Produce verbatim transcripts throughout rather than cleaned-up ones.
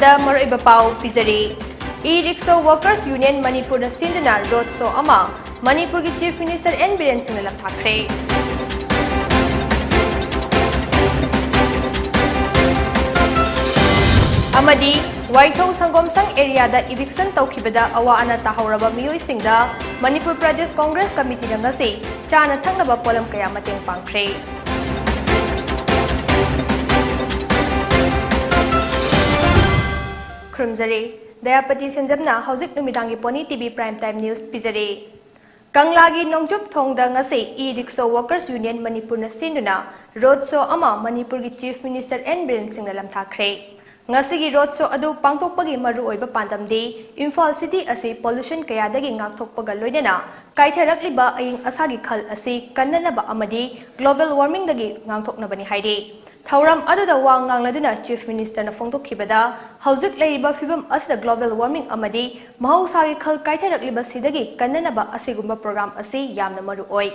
ꯗ ꯃꯔꯨꯑꯣꯏꯕ ꯄꯥꯎ ꯄꯤꯖꯔꯤ꯫ E-Rickshaw Workers Union ꯃꯅꯤꯄꯨꯔꯅ ꯁꯤꯟꯗꯨꯅ road show ꯑꯃ ꯃꯅꯤꯄꯨꯔꯒꯤ Chief Minister N ꯕꯤꯔꯦꯟ ꯁꯤꯡꯅ ꯂꯝꯊꯥꯈ꯭ꯔꯦ꯫ ꯑꯃꯗꯤ ꯋꯥꯏꯊꯧ ꯁꯪꯒꯣꯝꯁꯪ areaꯗ eviction ꯇꯧꯈꯤꯕꯗ ꯑꯋꯥ ꯑꯅꯥ ꯇꯥꯍꯧꯔꯕ ꯃꯤꯑꯣꯏꯁꯤꯡꯗ ꯃꯅꯤꯄꯨꯔ ꯄ꯭ꯔꯗꯦꯁ ꯀꯣꯡꯒ꯭ꯔꯦꯁ ꯀꯃꯤꯇꯤꯅ ꯉꯁꯤ ꯆꯥꯅ ꯊꯛꯅꯕ ꯄꯣꯠꯂꯝ ꯀꯌꯥ ꯃꯇꯦꯡ ꯄꯥꯡꯈ꯭ꯔꯦ꯫ ꯈꯨꯔꯨꯝꯖꯔꯤ꯫ ꯗꯌꯥꯄꯇꯤ ꯁꯦꯟꯖꯝꯅ ꯍꯧꯖꯤꯛ ꯅꯨꯃꯤꯗꯥꯡꯒꯤ Pony TV Prime Time News ꯄꯤꯖꯔꯤ꯫ ꯀꯪꯂꯥꯒꯤ ꯅꯣꯡꯆꯨꯞ ꯊꯣꯡꯗ ꯉꯁꯤ E-Rickshaw Workers Union ꯃꯅꯤꯄꯨꯔꯅ ꯁꯤꯟꯗꯨꯅ road show ꯑꯃ ꯃꯅꯤꯄꯨꯔꯒꯤ Chief Minister N ꯕꯤꯔꯦꯟ ꯁꯤꯡꯅ ꯂꯝꯊꯥꯈ꯭ꯔꯦ꯫ ꯉꯁꯤꯒꯤ road show ꯑꯗꯨ ꯄꯥꯡꯊꯣꯛꯄꯒꯤ ꯃꯔꯨꯑꯣꯏꯕ ꯄꯥꯟꯗꯝꯗꯤ ꯏꯝꯐꯥꯜ city ꯑꯁꯤ pollution ꯀꯌꯥꯗꯒꯤ ꯉꯥꯛꯊꯣꯛꯄꯒ ꯂꯣꯏꯅꯅ ꯀꯥꯏꯊꯔꯛꯂꯤꯕ ꯑꯏꯪ ꯑꯁꯥꯒꯤ ꯈꯜ ꯑꯁꯤ ꯀꯟꯅꯅꯕ ꯑꯃꯗꯤ global warmingꯗꯒꯤ ꯉꯥꯛꯊꯣꯛꯅꯕꯅꯤ ꯍꯥꯏꯔꯤ꯫ ꯊꯧꯔꯝ ꯑꯗꯨꯗ ꯋꯥ ꯉꯥꯡꯂꯗꯨꯅ Chief Ministerꯅ ꯐꯣꯡꯗꯣꯛꯈꯤꯕꯗ, ꯍꯧꯖꯤꯛ ꯂꯩꯔꯤꯕ ꯐꯤꯕꯝ ꯑꯁꯤꯗ global warming ꯑꯃꯗꯤ ꯃꯍꯧꯁꯥꯒꯤ ꯈꯜ ꯀꯥꯏꯊꯔꯛꯂꯤꯕꯁꯤꯗꯒꯤ ꯀꯟꯅꯅꯕ ꯑꯁꯤꯒꯨꯝꯕ program ꯑꯁꯤ ꯌꯥꯝꯅ ꯃꯔꯨ ꯑꯣꯏ꯫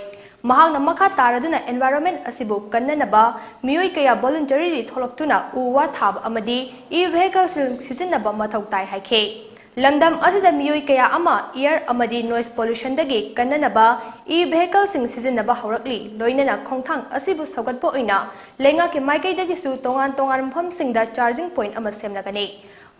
ꯃꯍꯥꯛꯅ ꯃꯈꯥ ꯇꯥꯔꯗꯨꯅ environment ꯑꯁꯤꯕꯨ ꯀꯟꯅꯅꯕ ꯃꯤꯑꯣꯏ ꯀꯌꯥ voluntarily ꯊꯣꯛꯂꯛꯇꯨꯅ ꯎ ꯋꯥ ꯊꯥꯕ ꯑꯃꯗꯤ e-vehicleꯁꯤꯡ ꯁꯤꯖꯤꯟꯅꯕ ꯃꯊꯧ ꯇꯥꯏ ꯍꯥꯏꯈꯤ꯫ ꯂꯝꯗꯝ ꯑꯁꯤꯗ ꯃꯤꯑꯣꯏ ꯀꯌꯥ ꯑꯃ air ꯑꯃꯗꯤ noise pollutionꯗꯒꯤ ꯀꯟꯅꯅꯕ e-vehicleꯁꯤꯡ ꯁꯤꯖꯤꯟꯅꯕ ꯍꯧꯔꯛꯂꯤ, ꯂꯣꯏꯅꯅ ꯈꯣꯡꯊꯥꯡ ꯑꯁꯤꯕꯨ ꯁꯧꯒꯠꯄ ꯑꯣꯏꯅ ꯂꯩꯉꯥꯛꯀꯤ ꯃꯥꯏꯀꯩꯗꯒꯤꯁꯨ ꯇꯣꯉꯥꯟ ꯇꯣꯉꯥꯟꯕ ꯃꯐꯝꯁꯤꯡꯗ charging point ꯑꯃ ꯁꯦꯝꯂꯒꯅꯤ꯫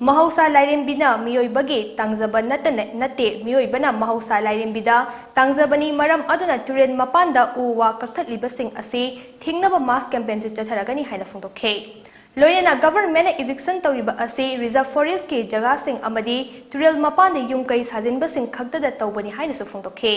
ꯃꯍꯧꯁꯥ ꯂꯥꯏꯔꯦꯝꯕꯤꯅ ꯃꯤꯑꯣꯏꯕꯒꯤ ꯇꯥꯡꯖꯕ ꯅꯠꯇꯅ, ꯅꯠꯇꯦ, ꯃꯤꯑꯣꯏꯕꯅ ꯃꯍꯧꯁꯥ ꯂꯥꯏꯔꯦꯝꯕꯤꯗ ꯇꯥꯡꯖꯕꯅꯤ, ꯃꯔꯝ ꯑꯗꯨꯅ ꯇꯨꯔꯦꯜ ꯃꯄꯥꯟꯗ ꯎ ꯋꯥ ꯀꯛꯊꯠꯂꯤꯕꯁꯤꯡ ꯑꯁꯤ ꯊꯤꯡꯅꯕ mass campaignꯁꯨ ꯆꯠꯊꯔꯒꯅꯤ ꯍꯥꯏꯅ ꯐꯣꯡꯗꯣꯛꯈꯤ꯫ ꯂꯣꯏꯅꯅ governmentꯅ eviction ꯇꯧꯔꯤꯕ ꯑꯁꯤ reserve forestꯀꯤ ꯖꯒꯥꯁꯤꯡ ꯑꯃꯗꯤ ꯇꯨꯔꯦꯜ ꯃꯄꯥꯟꯗ ꯌꯨꯝ ꯀꯩ ꯁꯥꯖꯤꯟꯕꯁꯤꯡ ꯈꯛꯇꯗ ꯇꯧꯕꯅꯤ ꯍꯥꯏꯅꯁꯨ ꯐꯣꯡꯗꯣꯛꯈꯤ꯫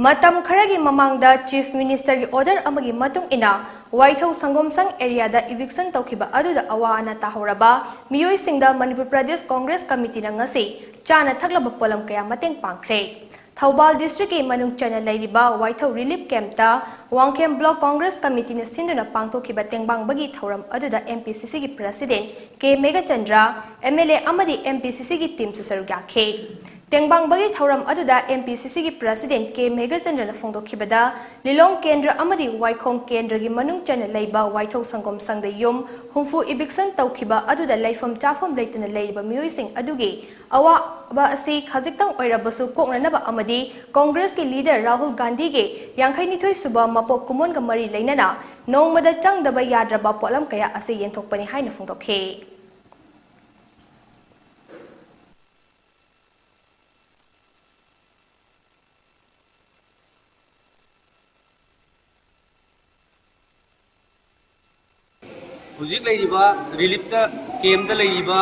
ꯃꯇꯝ ꯈꯔꯒꯤ ꯃꯃꯥꯡꯗ Chief Ministerꯒꯤ order ꯑꯃꯒꯤ ꯃꯇꯨꯡ ꯏꯟꯅ ꯋꯥꯏꯊꯧ ꯁꯪꯒꯣꯝꯁꯪ areaꯗ eviction ꯇꯧꯈꯤꯕ ꯑꯗꯨꯗ ꯑꯋꯥ ꯑꯅꯥ ꯇꯥꯍꯧꯔꯕ ꯃꯤꯑꯣꯏꯁꯤꯡꯗ ꯃꯅꯤꯄꯨꯔ ꯄ꯭ꯔꯗꯦꯁ ꯀꯣꯡꯒ꯭ꯔꯦꯁ ꯀꯃꯤꯇꯤꯅ ꯉꯁꯤ ꯆꯥꯅ ꯊꯛꯅꯕ ꯄꯣꯠꯂꯝ ꯀꯌꯥ ꯃꯇꯦꯡ ꯄꯥꯡꯈ꯭ꯔꯦ꯫ ꯊꯧꯕꯥꯜ districtꯀꯤ ꯃꯅꯨꯡ ꯆꯟꯅ ꯂꯩꯔꯤꯕ ꯋꯥꯏꯊꯧ relief campꯇ ꯋꯥꯡꯈꯦꯝ Block Congress Committeeꯅ ꯁꯤꯟꯗꯨꯅ ꯄꯥꯡꯊꯣꯛꯈꯤꯕ ꯇꯦꯡꯕꯥꯡꯕꯒꯤ ꯊꯧꯔꯝ ꯑꯗꯨꯗ MPCCꯒꯤ President ꯀꯦ ꯃꯦꯘꯆꯟꯗ꯭ꯔ, MLA ꯑꯃꯗꯤ MPCCꯒꯤ teamꯁꯨ ꯁꯔꯨꯛ ꯌꯥꯈꯤ꯫ ꯇꯦꯡꯕꯥꯡꯕꯒꯤ ꯊꯧꯔꯝ ꯑꯗꯨꯗ M P C C ꯒꯤ President K ꯃꯦꯘꯆꯟꯗ꯭ꯔꯅ ꯐꯣꯡꯗꯣꯛꯈꯤꯕꯗ, ꯂꯤꯂꯣꯡ ꯀꯦꯟꯗ꯭ꯔ ꯑꯃꯗꯤ ꯋꯥꯏꯈꯣꯡ ꯀꯦꯟꯗ꯭ꯔꯒꯤ ꯃꯅꯨꯡ ꯆꯟꯅ ꯂꯩꯕ ꯋꯥꯏꯊꯧ ꯁꯪꯒꯣꯝ ꯁꯪꯗ ꯌꯨꯝ ꯍꯨꯝꯐꯨ eviction ꯇꯧꯈꯤꯕ ꯑꯗꯨꯗ ꯂꯩꯐꯝ ꯆꯥꯐꯝ ꯂꯩꯇꯅ ꯂꯩꯔꯤꯕ ꯃꯤꯑꯣꯏꯁꯤꯡ ꯑꯗꯨꯒꯤ ꯑꯋꯥꯕ ꯑꯁꯤ ꯈꯖꯤꯛꯇꯪ ꯑꯣꯏꯔꯕꯁꯨ ꯀꯣꯛꯅꯅꯕ ꯑꯃꯗꯤ ꯀꯣꯡꯒ꯭ꯔꯦꯁꯀꯤ leader ꯔꯥꯍꯨꯜ ꯒꯥꯟꯙꯤꯒꯤ ꯌꯥꯡꯈꯩꯅꯤꯊꯣꯏ ꯁꯨꯕ ꯃꯄꯣꯛ ꯀꯨꯝꯑꯣꯟꯒ ꯃꯔꯤ ꯂꯩꯅꯅ ꯅꯣꯡꯃꯗ ꯆꯪꯗꯕ ꯌꯥꯗ꯭ꯔꯕ ꯄꯣꯠꯂꯝ ꯀꯌꯥ ꯑꯁꯤ ꯌꯦꯟꯊꯣꯛꯄꯅꯤ ꯍꯥꯏꯅ ꯐꯣꯡꯗꯣꯛꯈꯤ꯫ ꯍꯧꯖꯤꯛ ꯂꯩꯔꯤꯕ relief camp ꯇ ꯂꯩꯔꯤꯕ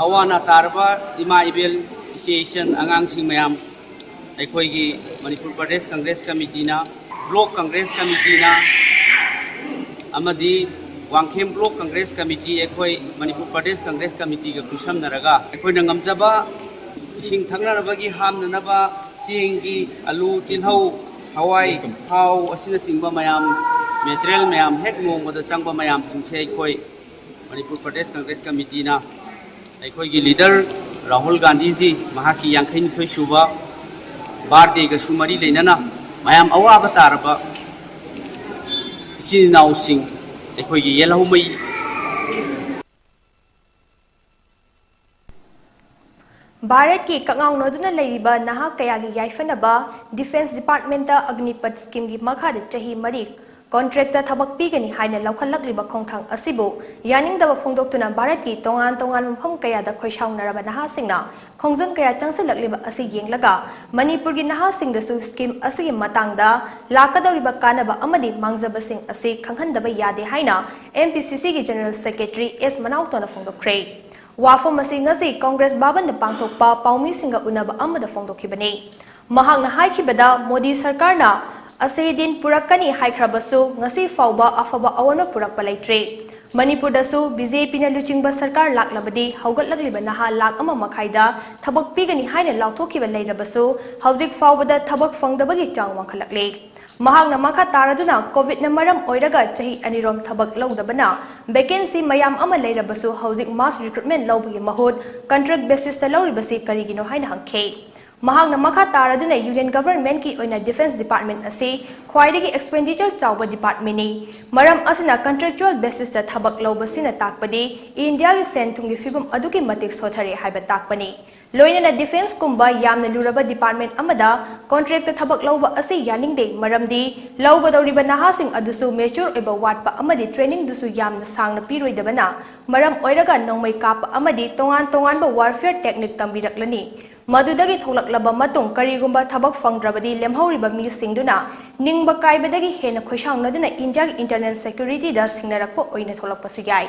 ꯑꯋꯥ ꯑꯅꯥ ꯇꯥꯔꯕ ꯏꯃꯥ ꯏꯕꯦꯜ, ꯏꯆꯦ ꯏꯆꯟ, ꯑꯉꯥꯡꯁꯤꯡ ꯃꯌꯥꯝ, ꯑꯩꯈꯣꯏꯒꯤ ꯃꯅꯤꯄꯨꯔ ꯄ꯭ꯔꯗꯦꯁ ꯀꯪꯒ꯭ꯔꯦꯁ ꯀꯃꯤꯇꯤꯅ, block ꯀꯪꯒ꯭ꯔꯦꯁ ꯀꯃꯤꯇꯤꯅ ꯑꯃꯗꯤ ꯋꯥꯡꯈꯦꯝ block ꯀꯪꯒ꯭ꯔꯦꯁ ꯀꯃꯤꯇꯤ, ꯑꯩꯈꯣꯏ ꯃꯅꯤꯄꯨꯔ ꯄ꯭ꯔꯗꯦꯁ ꯀꯪꯒ꯭ꯔꯦꯁ ꯀꯃꯤꯇꯤꯒ ꯈꯨꯠꯁꯝꯅꯔꯒ ꯑꯩꯈꯣꯏꯅ ꯉꯝꯖꯕ ꯏꯁꯤꯡ ꯊꯛꯅꯅꯕꯒꯤ ꯍꯥꯞꯅꯅꯕ ꯆꯦꯡꯒꯤ, ꯑꯂꯨ, ꯇꯤꯜꯍꯧ, ꯍꯋꯥꯏ, ꯊꯥꯎ ꯑꯁꯤꯅꯆꯤꯡꯕ ꯃꯌꯥꯝ, material ꯃꯌꯥꯝ, ꯍꯦꯛ ꯅꯣꯡꯃꯗ ꯆꯪꯕ ꯃꯌꯥꯝꯁꯤꯡꯁꯦ ꯑꯩꯈꯣꯏ ꯃꯅꯤꯄꯨꯔ ꯄ꯭ꯔꯗꯦꯁ ꯀꯪꯒ꯭ꯔꯦꯁ ꯀꯃꯤꯇꯤꯅ ꯑꯩꯈꯣꯏꯒꯤ leader ꯔꯥꯍꯨꯜ ꯒꯥꯟꯙꯤꯖꯤ ꯃꯍꯥꯛꯀꯤ ꯌꯥꯡꯈꯩꯅꯤꯊꯣꯏ ꯁꯨꯕ birthday ꯒꯁꯨ ꯃꯔꯤ ꯂꯩꯅꯅ ꯃꯌꯥꯝ ꯑꯋꯥꯕ ꯇꯥꯔꯕ ꯏꯆꯤꯟ ꯏꯅꯥꯎꯁꯤꯡ ꯑꯩꯈꯣꯏꯒꯤ ꯌꯦꯜꯍꯧꯃꯩ ꯚꯥꯔꯠꯀꯤ ꯀꯛꯉꯥꯎꯅꯗꯨꯅ ꯂꯩꯔꯤꯕ ꯅꯍꯥ ꯀꯌꯥꯒꯤ ꯌꯥꯏꯐꯅꯕ Defence Department ꯇ ꯑꯒꯅꯤꯄꯊ scheme ꯒꯤ ꯃꯈꯥꯗ ꯆꯍꯤ ꯃꯔꯤ contract ꯇ ꯊꯕꯛ ꯄꯤꯒꯅꯤ ꯍꯥꯏꯅ ꯂꯧꯈꯠꯂꯛꯂꯤꯕ ꯈꯣꯡꯊꯥꯡ ꯑꯁꯤꯕꯨ ꯌꯥꯅꯤꯡꯗꯕ ꯐꯣꯡꯗꯣꯛꯇꯨꯅ ꯚꯥꯔꯠꯀꯤ ꯇꯣꯉꯥꯟ ꯇꯣꯉꯥꯟꯕ ꯃꯐꯝ ꯀꯌꯥꯗ ꯈꯣꯏꯁꯥꯎꯅꯔꯕ ꯅꯍꯥꯁꯤꯡꯅ ꯈꯣꯡꯖꯪ ꯀꯌꯥ ꯆꯪꯁꯤꯜꯂꯛꯂꯤꯕ ꯑꯁꯤ ꯌꯦꯡꯂꯒ ꯃꯅꯤꯄꯨꯔꯒꯤ ꯅꯍꯥꯁꯤꯡꯗꯁꯨ scheme ꯑꯁꯤꯒꯤ ꯃꯇꯥꯡꯗ ꯂꯥꯛꯀꯗꯧꯔꯤꯕ ꯀꯥꯟꯅꯕ ꯑꯃꯗꯤ ꯃꯥꯡꯖꯕꯁꯤꯡ ꯑꯁꯤ ꯈꯪꯍꯟꯗꯕ ꯌꯥꯗꯦ ꯍꯥꯏꯅ M P C C ꯒꯤ General Secretary S ꯃꯅꯥꯎꯇꯣꯅ ꯐꯣꯡꯗꯣꯛꯈ꯭ꯔꯦ꯫ ꯋꯥꯐꯝ ꯑꯁꯤ ꯉꯁꯤ ꯀꯣꯡꯒ꯭ꯔꯦꯁ ꯚꯕꯟꯗ ꯄꯥꯡꯊꯣꯛꯄ ꯄꯥꯎꯃꯤꯁꯤꯡꯒ ꯎꯅꯕ ꯑꯃꯗ ꯐꯣꯡꯗꯣꯛꯈꯤꯕꯅꯤ꯫ ꯃꯍꯥꯛꯅ ꯍꯥꯏꯈꯤꯕꯗ, ꯃꯣꯗꯤ ꯁꯔꯀꯥꯔꯅ ꯑꯁꯦ ꯗꯤꯟ ꯄꯨꯔꯛꯀꯅꯤ ꯍꯥꯏꯈ꯭ꯔꯕꯁꯨ ꯉꯁꯤ ꯐꯥꯎꯕ ꯑꯐꯕ ꯑꯑꯣꯟꯕ ꯄꯨꯔꯛꯄ ꯂꯩꯇ꯭ꯔꯤ꯫ ꯃꯅꯤꯄꯨꯔꯗꯁꯨ B J P ꯅ ꯂꯨꯆꯤꯡꯕ ꯁꯔꯀꯥꯔ ꯂꯥꯛꯂꯕꯗꯤ ꯍꯧꯒꯠꯂꯛꯂꯤꯕ ꯅꯍꯥ ꯂꯥꯈ ꯑꯃ ꯃꯈꯥꯏꯗ ꯊꯕꯛ ꯄꯤꯒꯅꯤ ꯍꯥꯏꯅ ꯂꯥꯎꯊꯣꯛꯈꯤꯕ ꯂꯩꯔꯕꯁꯨ ꯍꯧꯖꯤꯛ ꯐꯥꯎꯕꯗ ꯊꯕꯛ ꯐꯪꯗꯕꯒꯤ ꯆꯥꯡ ꯋꯥꯡꯈꯠꯂꯛꯂꯤ꯫ ꯃꯍꯥꯛꯅ ꯃꯈꯥ ꯇꯥꯔꯗꯨꯅ, ꯀꯣꯚꯤꯗꯅ ꯃꯔꯝ ꯑꯣꯏꯔꯒ ꯆꯍꯤ ꯑꯅꯤꯔꯣꯝ ꯊꯕꯛ ꯂꯧꯗꯕꯅ vacancy ꯃꯌꯥꯝ ꯑꯃ ꯂꯩꯔꯕꯁꯨ ꯍꯧꯖꯤꯛ mass recruitment ꯂꯧꯕꯒꯤ ꯃꯍꯨꯠ contract basisꯇ ꯂꯧꯔꯤꯕꯁꯤ ꯀꯔꯤꯒꯤꯅꯣ ꯍꯥꯏꯅ ꯍꯪꯈꯤ꯫ ꯃꯍꯥꯛꯅ ꯃꯈꯥ ꯇꯥꯔꯗꯨꯅ, Union Governmentꯀꯤ ꯑꯣꯏꯅ defence department ꯑꯁꯤ ꯈ꯭ꯋꯥꯏꯗꯒꯤ expenditure ꯆꯥꯎꯕ departmentꯅꯤ꯫ ꯃꯔꯝ ꯑꯁꯤꯅ contractual basisꯇ ꯊꯕꯛ ꯂꯧꯕꯁꯤꯅ ꯇꯥꯛꯄꯗꯤ Indiaꯒꯤ ꯁꯦꯟ ꯊꯨꯝꯒꯤ ꯐꯤꯕꯝ ꯑꯗꯨꯛꯀꯤ ꯃꯇꯤꯛ ꯁꯣꯊꯔꯦ ꯍꯥꯏꯕ ꯇꯥꯛꯄꯅꯤ꯫ ꯂꯣꯏꯅꯅ defenceꯀꯨꯝꯕ ꯌꯥꯝꯅ ꯂꯨꯔꯕ department ꯑꯃꯗ contractꯇ ꯊꯕꯛ ꯂꯧꯕ ꯑꯁꯤ ꯌꯥꯅꯤꯡꯗꯦ, ꯃꯔꯝꯗꯤ ꯂꯧꯒꯗꯧꯔꯤꯕ ꯅꯍꯥꯁꯤꯡ ꯑꯗꯨꯁꯨ mature ꯑꯣꯏꯕ ꯋꯥꯠꯄ ꯑꯃꯗꯤ trainingꯗꯨꯁꯨ ꯌꯥꯝꯅ ꯁꯥꯡꯅ ꯄꯤꯔꯣꯏꯗꯕꯅ ꯃꯔꯝ ꯑꯣꯏꯔꯒ ꯅꯣꯡꯃꯩ ꯀꯥꯞꯄ ꯑꯃꯗꯤ ꯇꯣꯉꯥꯟ ꯇꯣꯉꯥꯟꯕ warfare technique ꯇꯝꯕꯤꯔꯛꯂꯅꯤ꯫ ꯃꯗꯨꯗꯒꯤ ꯊꯣꯛꯂꯛꯂꯕ ꯃꯇꯨꯡ ꯀꯔꯤꯒꯨꯝꯕ ꯊꯕꯛ ꯐꯪꯗ꯭ꯔꯕꯗꯤ ꯂꯦꯝꯍꯧꯔꯤꯕ ꯃꯤꯁꯤꯡꯗꯨꯅ ꯅꯤꯡꯕ ꯀꯥꯏꯕꯗꯒꯤ ꯍꯦꯟꯅ ꯈꯣꯏꯁꯥꯎꯅꯗꯨꯅ Indiaꯒꯤ internal securityꯗ ꯁꯤꯡꯅꯔꯛꯄ ꯑꯣꯏꯅ ꯊꯣꯛꯂꯛꯄꯁꯨ ꯌꯥꯏ꯫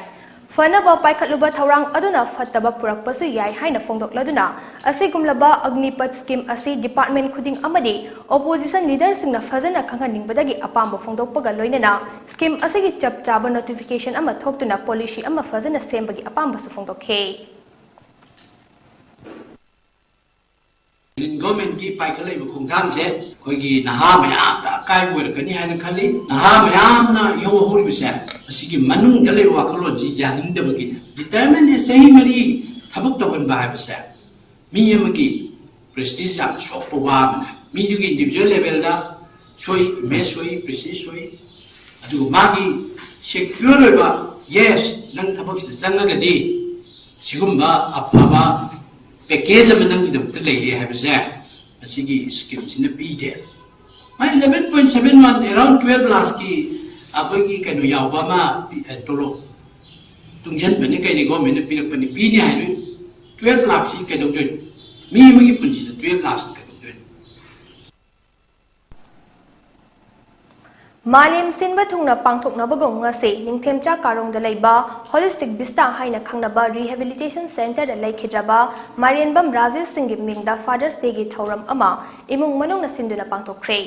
ꯐꯅꯕ ꯄꯥꯏꯈꯠꯂꯨꯕ ꯊꯧꯔꯥꯡ ꯑꯗꯨꯅ ꯐꯠꯇꯕ ꯄꯨꯔꯛꯄꯁꯨ ꯌꯥꯏ ꯍꯥꯏꯅ ꯐꯣꯡꯗꯣꯛꯂꯗꯨꯅ, ꯑꯁꯤꯒꯨꯝꯂꯕ Agnipath scheme ꯑꯁꯤ department ꯈꯨꯗꯤꯡ ꯑꯃꯗꯤ opposition leaderꯁꯤꯡꯅ ꯐꯖꯅ ꯈꯪꯍꯟꯅꯤꯡꯕꯗꯒꯤ ꯑꯄꯥꯝꯕ ꯐꯣꯡꯗꯣꯛꯄꯒ ꯂꯣꯏꯅꯅ scheme ꯑꯁꯤꯒꯤ ꯆꯞ ꯆꯥꯕ notification ꯑꯃ ꯊꯣꯛꯇꯨꯅ policy ꯑꯃ ꯐꯖꯅ ꯁꯦꯝꯕꯒꯤ ꯑꯄꯥꯝꯕꯁꯨ ꯐꯣꯡꯗꯣꯛꯈꯤ꯫ Union Governmentꯀꯤ ꯄꯥꯏꯈꯠꯂꯛꯏꯕ ꯈꯣꯡꯊꯥꯡꯁꯦ ꯑꯩꯈꯣꯏꯒꯤ ꯅꯍꯥ ꯃꯌꯥꯝꯗ ꯑꯀꯥꯏꯕ ꯑꯣꯏꯔꯛꯀꯅꯤ ꯍꯥꯏꯅ ꯈꯜꯂꯤ꯫ ꯅꯍꯥ ꯃꯌꯥꯝꯅ ꯏꯍꯧ ꯍꯧꯔꯤꯕꯁꯦ, ꯃꯁꯤꯒꯤ ꯃꯅꯨꯡꯗ ꯂꯩꯕ ꯋꯥꯈꯜꯂꯣꯟꯁꯤ ꯌꯥꯅꯤꯡꯗꯕꯒꯤꯅꯦ꯫ Retirement ꯆꯍꯤ ꯃꯔꯤ ꯊꯕꯛ ꯇꯧꯍꯟꯕ ꯍꯥꯏꯕꯁꯦ ꯃꯤ ꯑꯃꯒꯤ prestige ꯌꯥꯝꯅ ꯁꯣꯛꯄ ꯋꯥ ꯑꯃꯅꯦ꯫ ꯃꯤꯗꯨꯒꯤ individual levelꯗ ꯁꯣꯏ, image ꯁꯣꯏ, prestige ꯁꯣꯏ꯫ ꯑꯗꯨꯒ ꯃꯥꯒꯤ secure ꯑꯣꯏꯕ, yes, ꯅꯪ ꯊꯕꯛꯁꯤꯗ ꯆꯪꯉꯒꯗꯤ ꯁꯤꯒꯨꯝꯕ ꯑꯐꯕ package ꯑꯃ ꯅꯪꯒꯤꯗꯃꯛꯇ ꯂꯩꯔꯦ ꯍꯥꯏꯕꯁꯦ ꯃꯁꯤꯒꯤ schemeꯁꯤꯅ ꯄꯤꯗꯦ꯫ ꯃꯥꯏ eleven point seven one, around twelve lakhsꯀꯤ ꯑꯩꯈꯣꯏꯒꯤ ꯀꯩꯅꯣ ꯌꯥꯎꯕ ꯑꯃ ꯄꯤ-, ꯑ, ꯇꯣꯂꯣꯞ ꯇꯨꯡꯁꯤꯟꯕꯅꯤ ꯀꯩꯅꯤ, governmentꯅ ꯄꯤꯔꯛꯄꯅꯤ, ꯄꯤꯅꯤ ꯍꯥꯏꯕ twelve lakhꯁꯤ ꯀꯩꯗꯧꯗꯣꯏꯅꯣ? ꯃꯤ ꯑꯃꯒꯤ ꯄꯨꯟꯁꯤꯗ twelve lakhꯁꯤ ꯀꯩꯗꯧꯗꯣꯏꯅꯣ? ꯃꯥꯂꯦꯝ ꯁꯤꯟꯕ ꯊꯨꯡꯅ ꯄꯥꯡꯊꯣꯛꯅꯕꯒꯨꯝ ꯉꯁꯤ ꯅꯤꯡꯊꯦꯝꯆꯥ ꯀꯥꯔꯣꯡꯗ ꯂꯩꯕ Holistic Vista ꯍꯥꯏꯅ ꯈꯪꯅꯕ rehabilitation centreꯗ ꯂꯩꯈꯤꯗ꯭ꯔꯕ ꯃꯥꯏꯔꯦꯟꯕꯝ ꯔꯥꯖꯦꯁ ꯁꯤꯡꯒꯤ ꯃꯤꯡꯗ Father's Dayꯒꯤ ꯊꯧꯔꯝ ꯑꯃ ꯏꯃꯨꯡ ꯃꯅꯨꯡꯅ ꯁꯤꯟꯗꯨꯅ ꯄꯥꯡꯊꯣꯛꯈ꯭ꯔꯦ꯫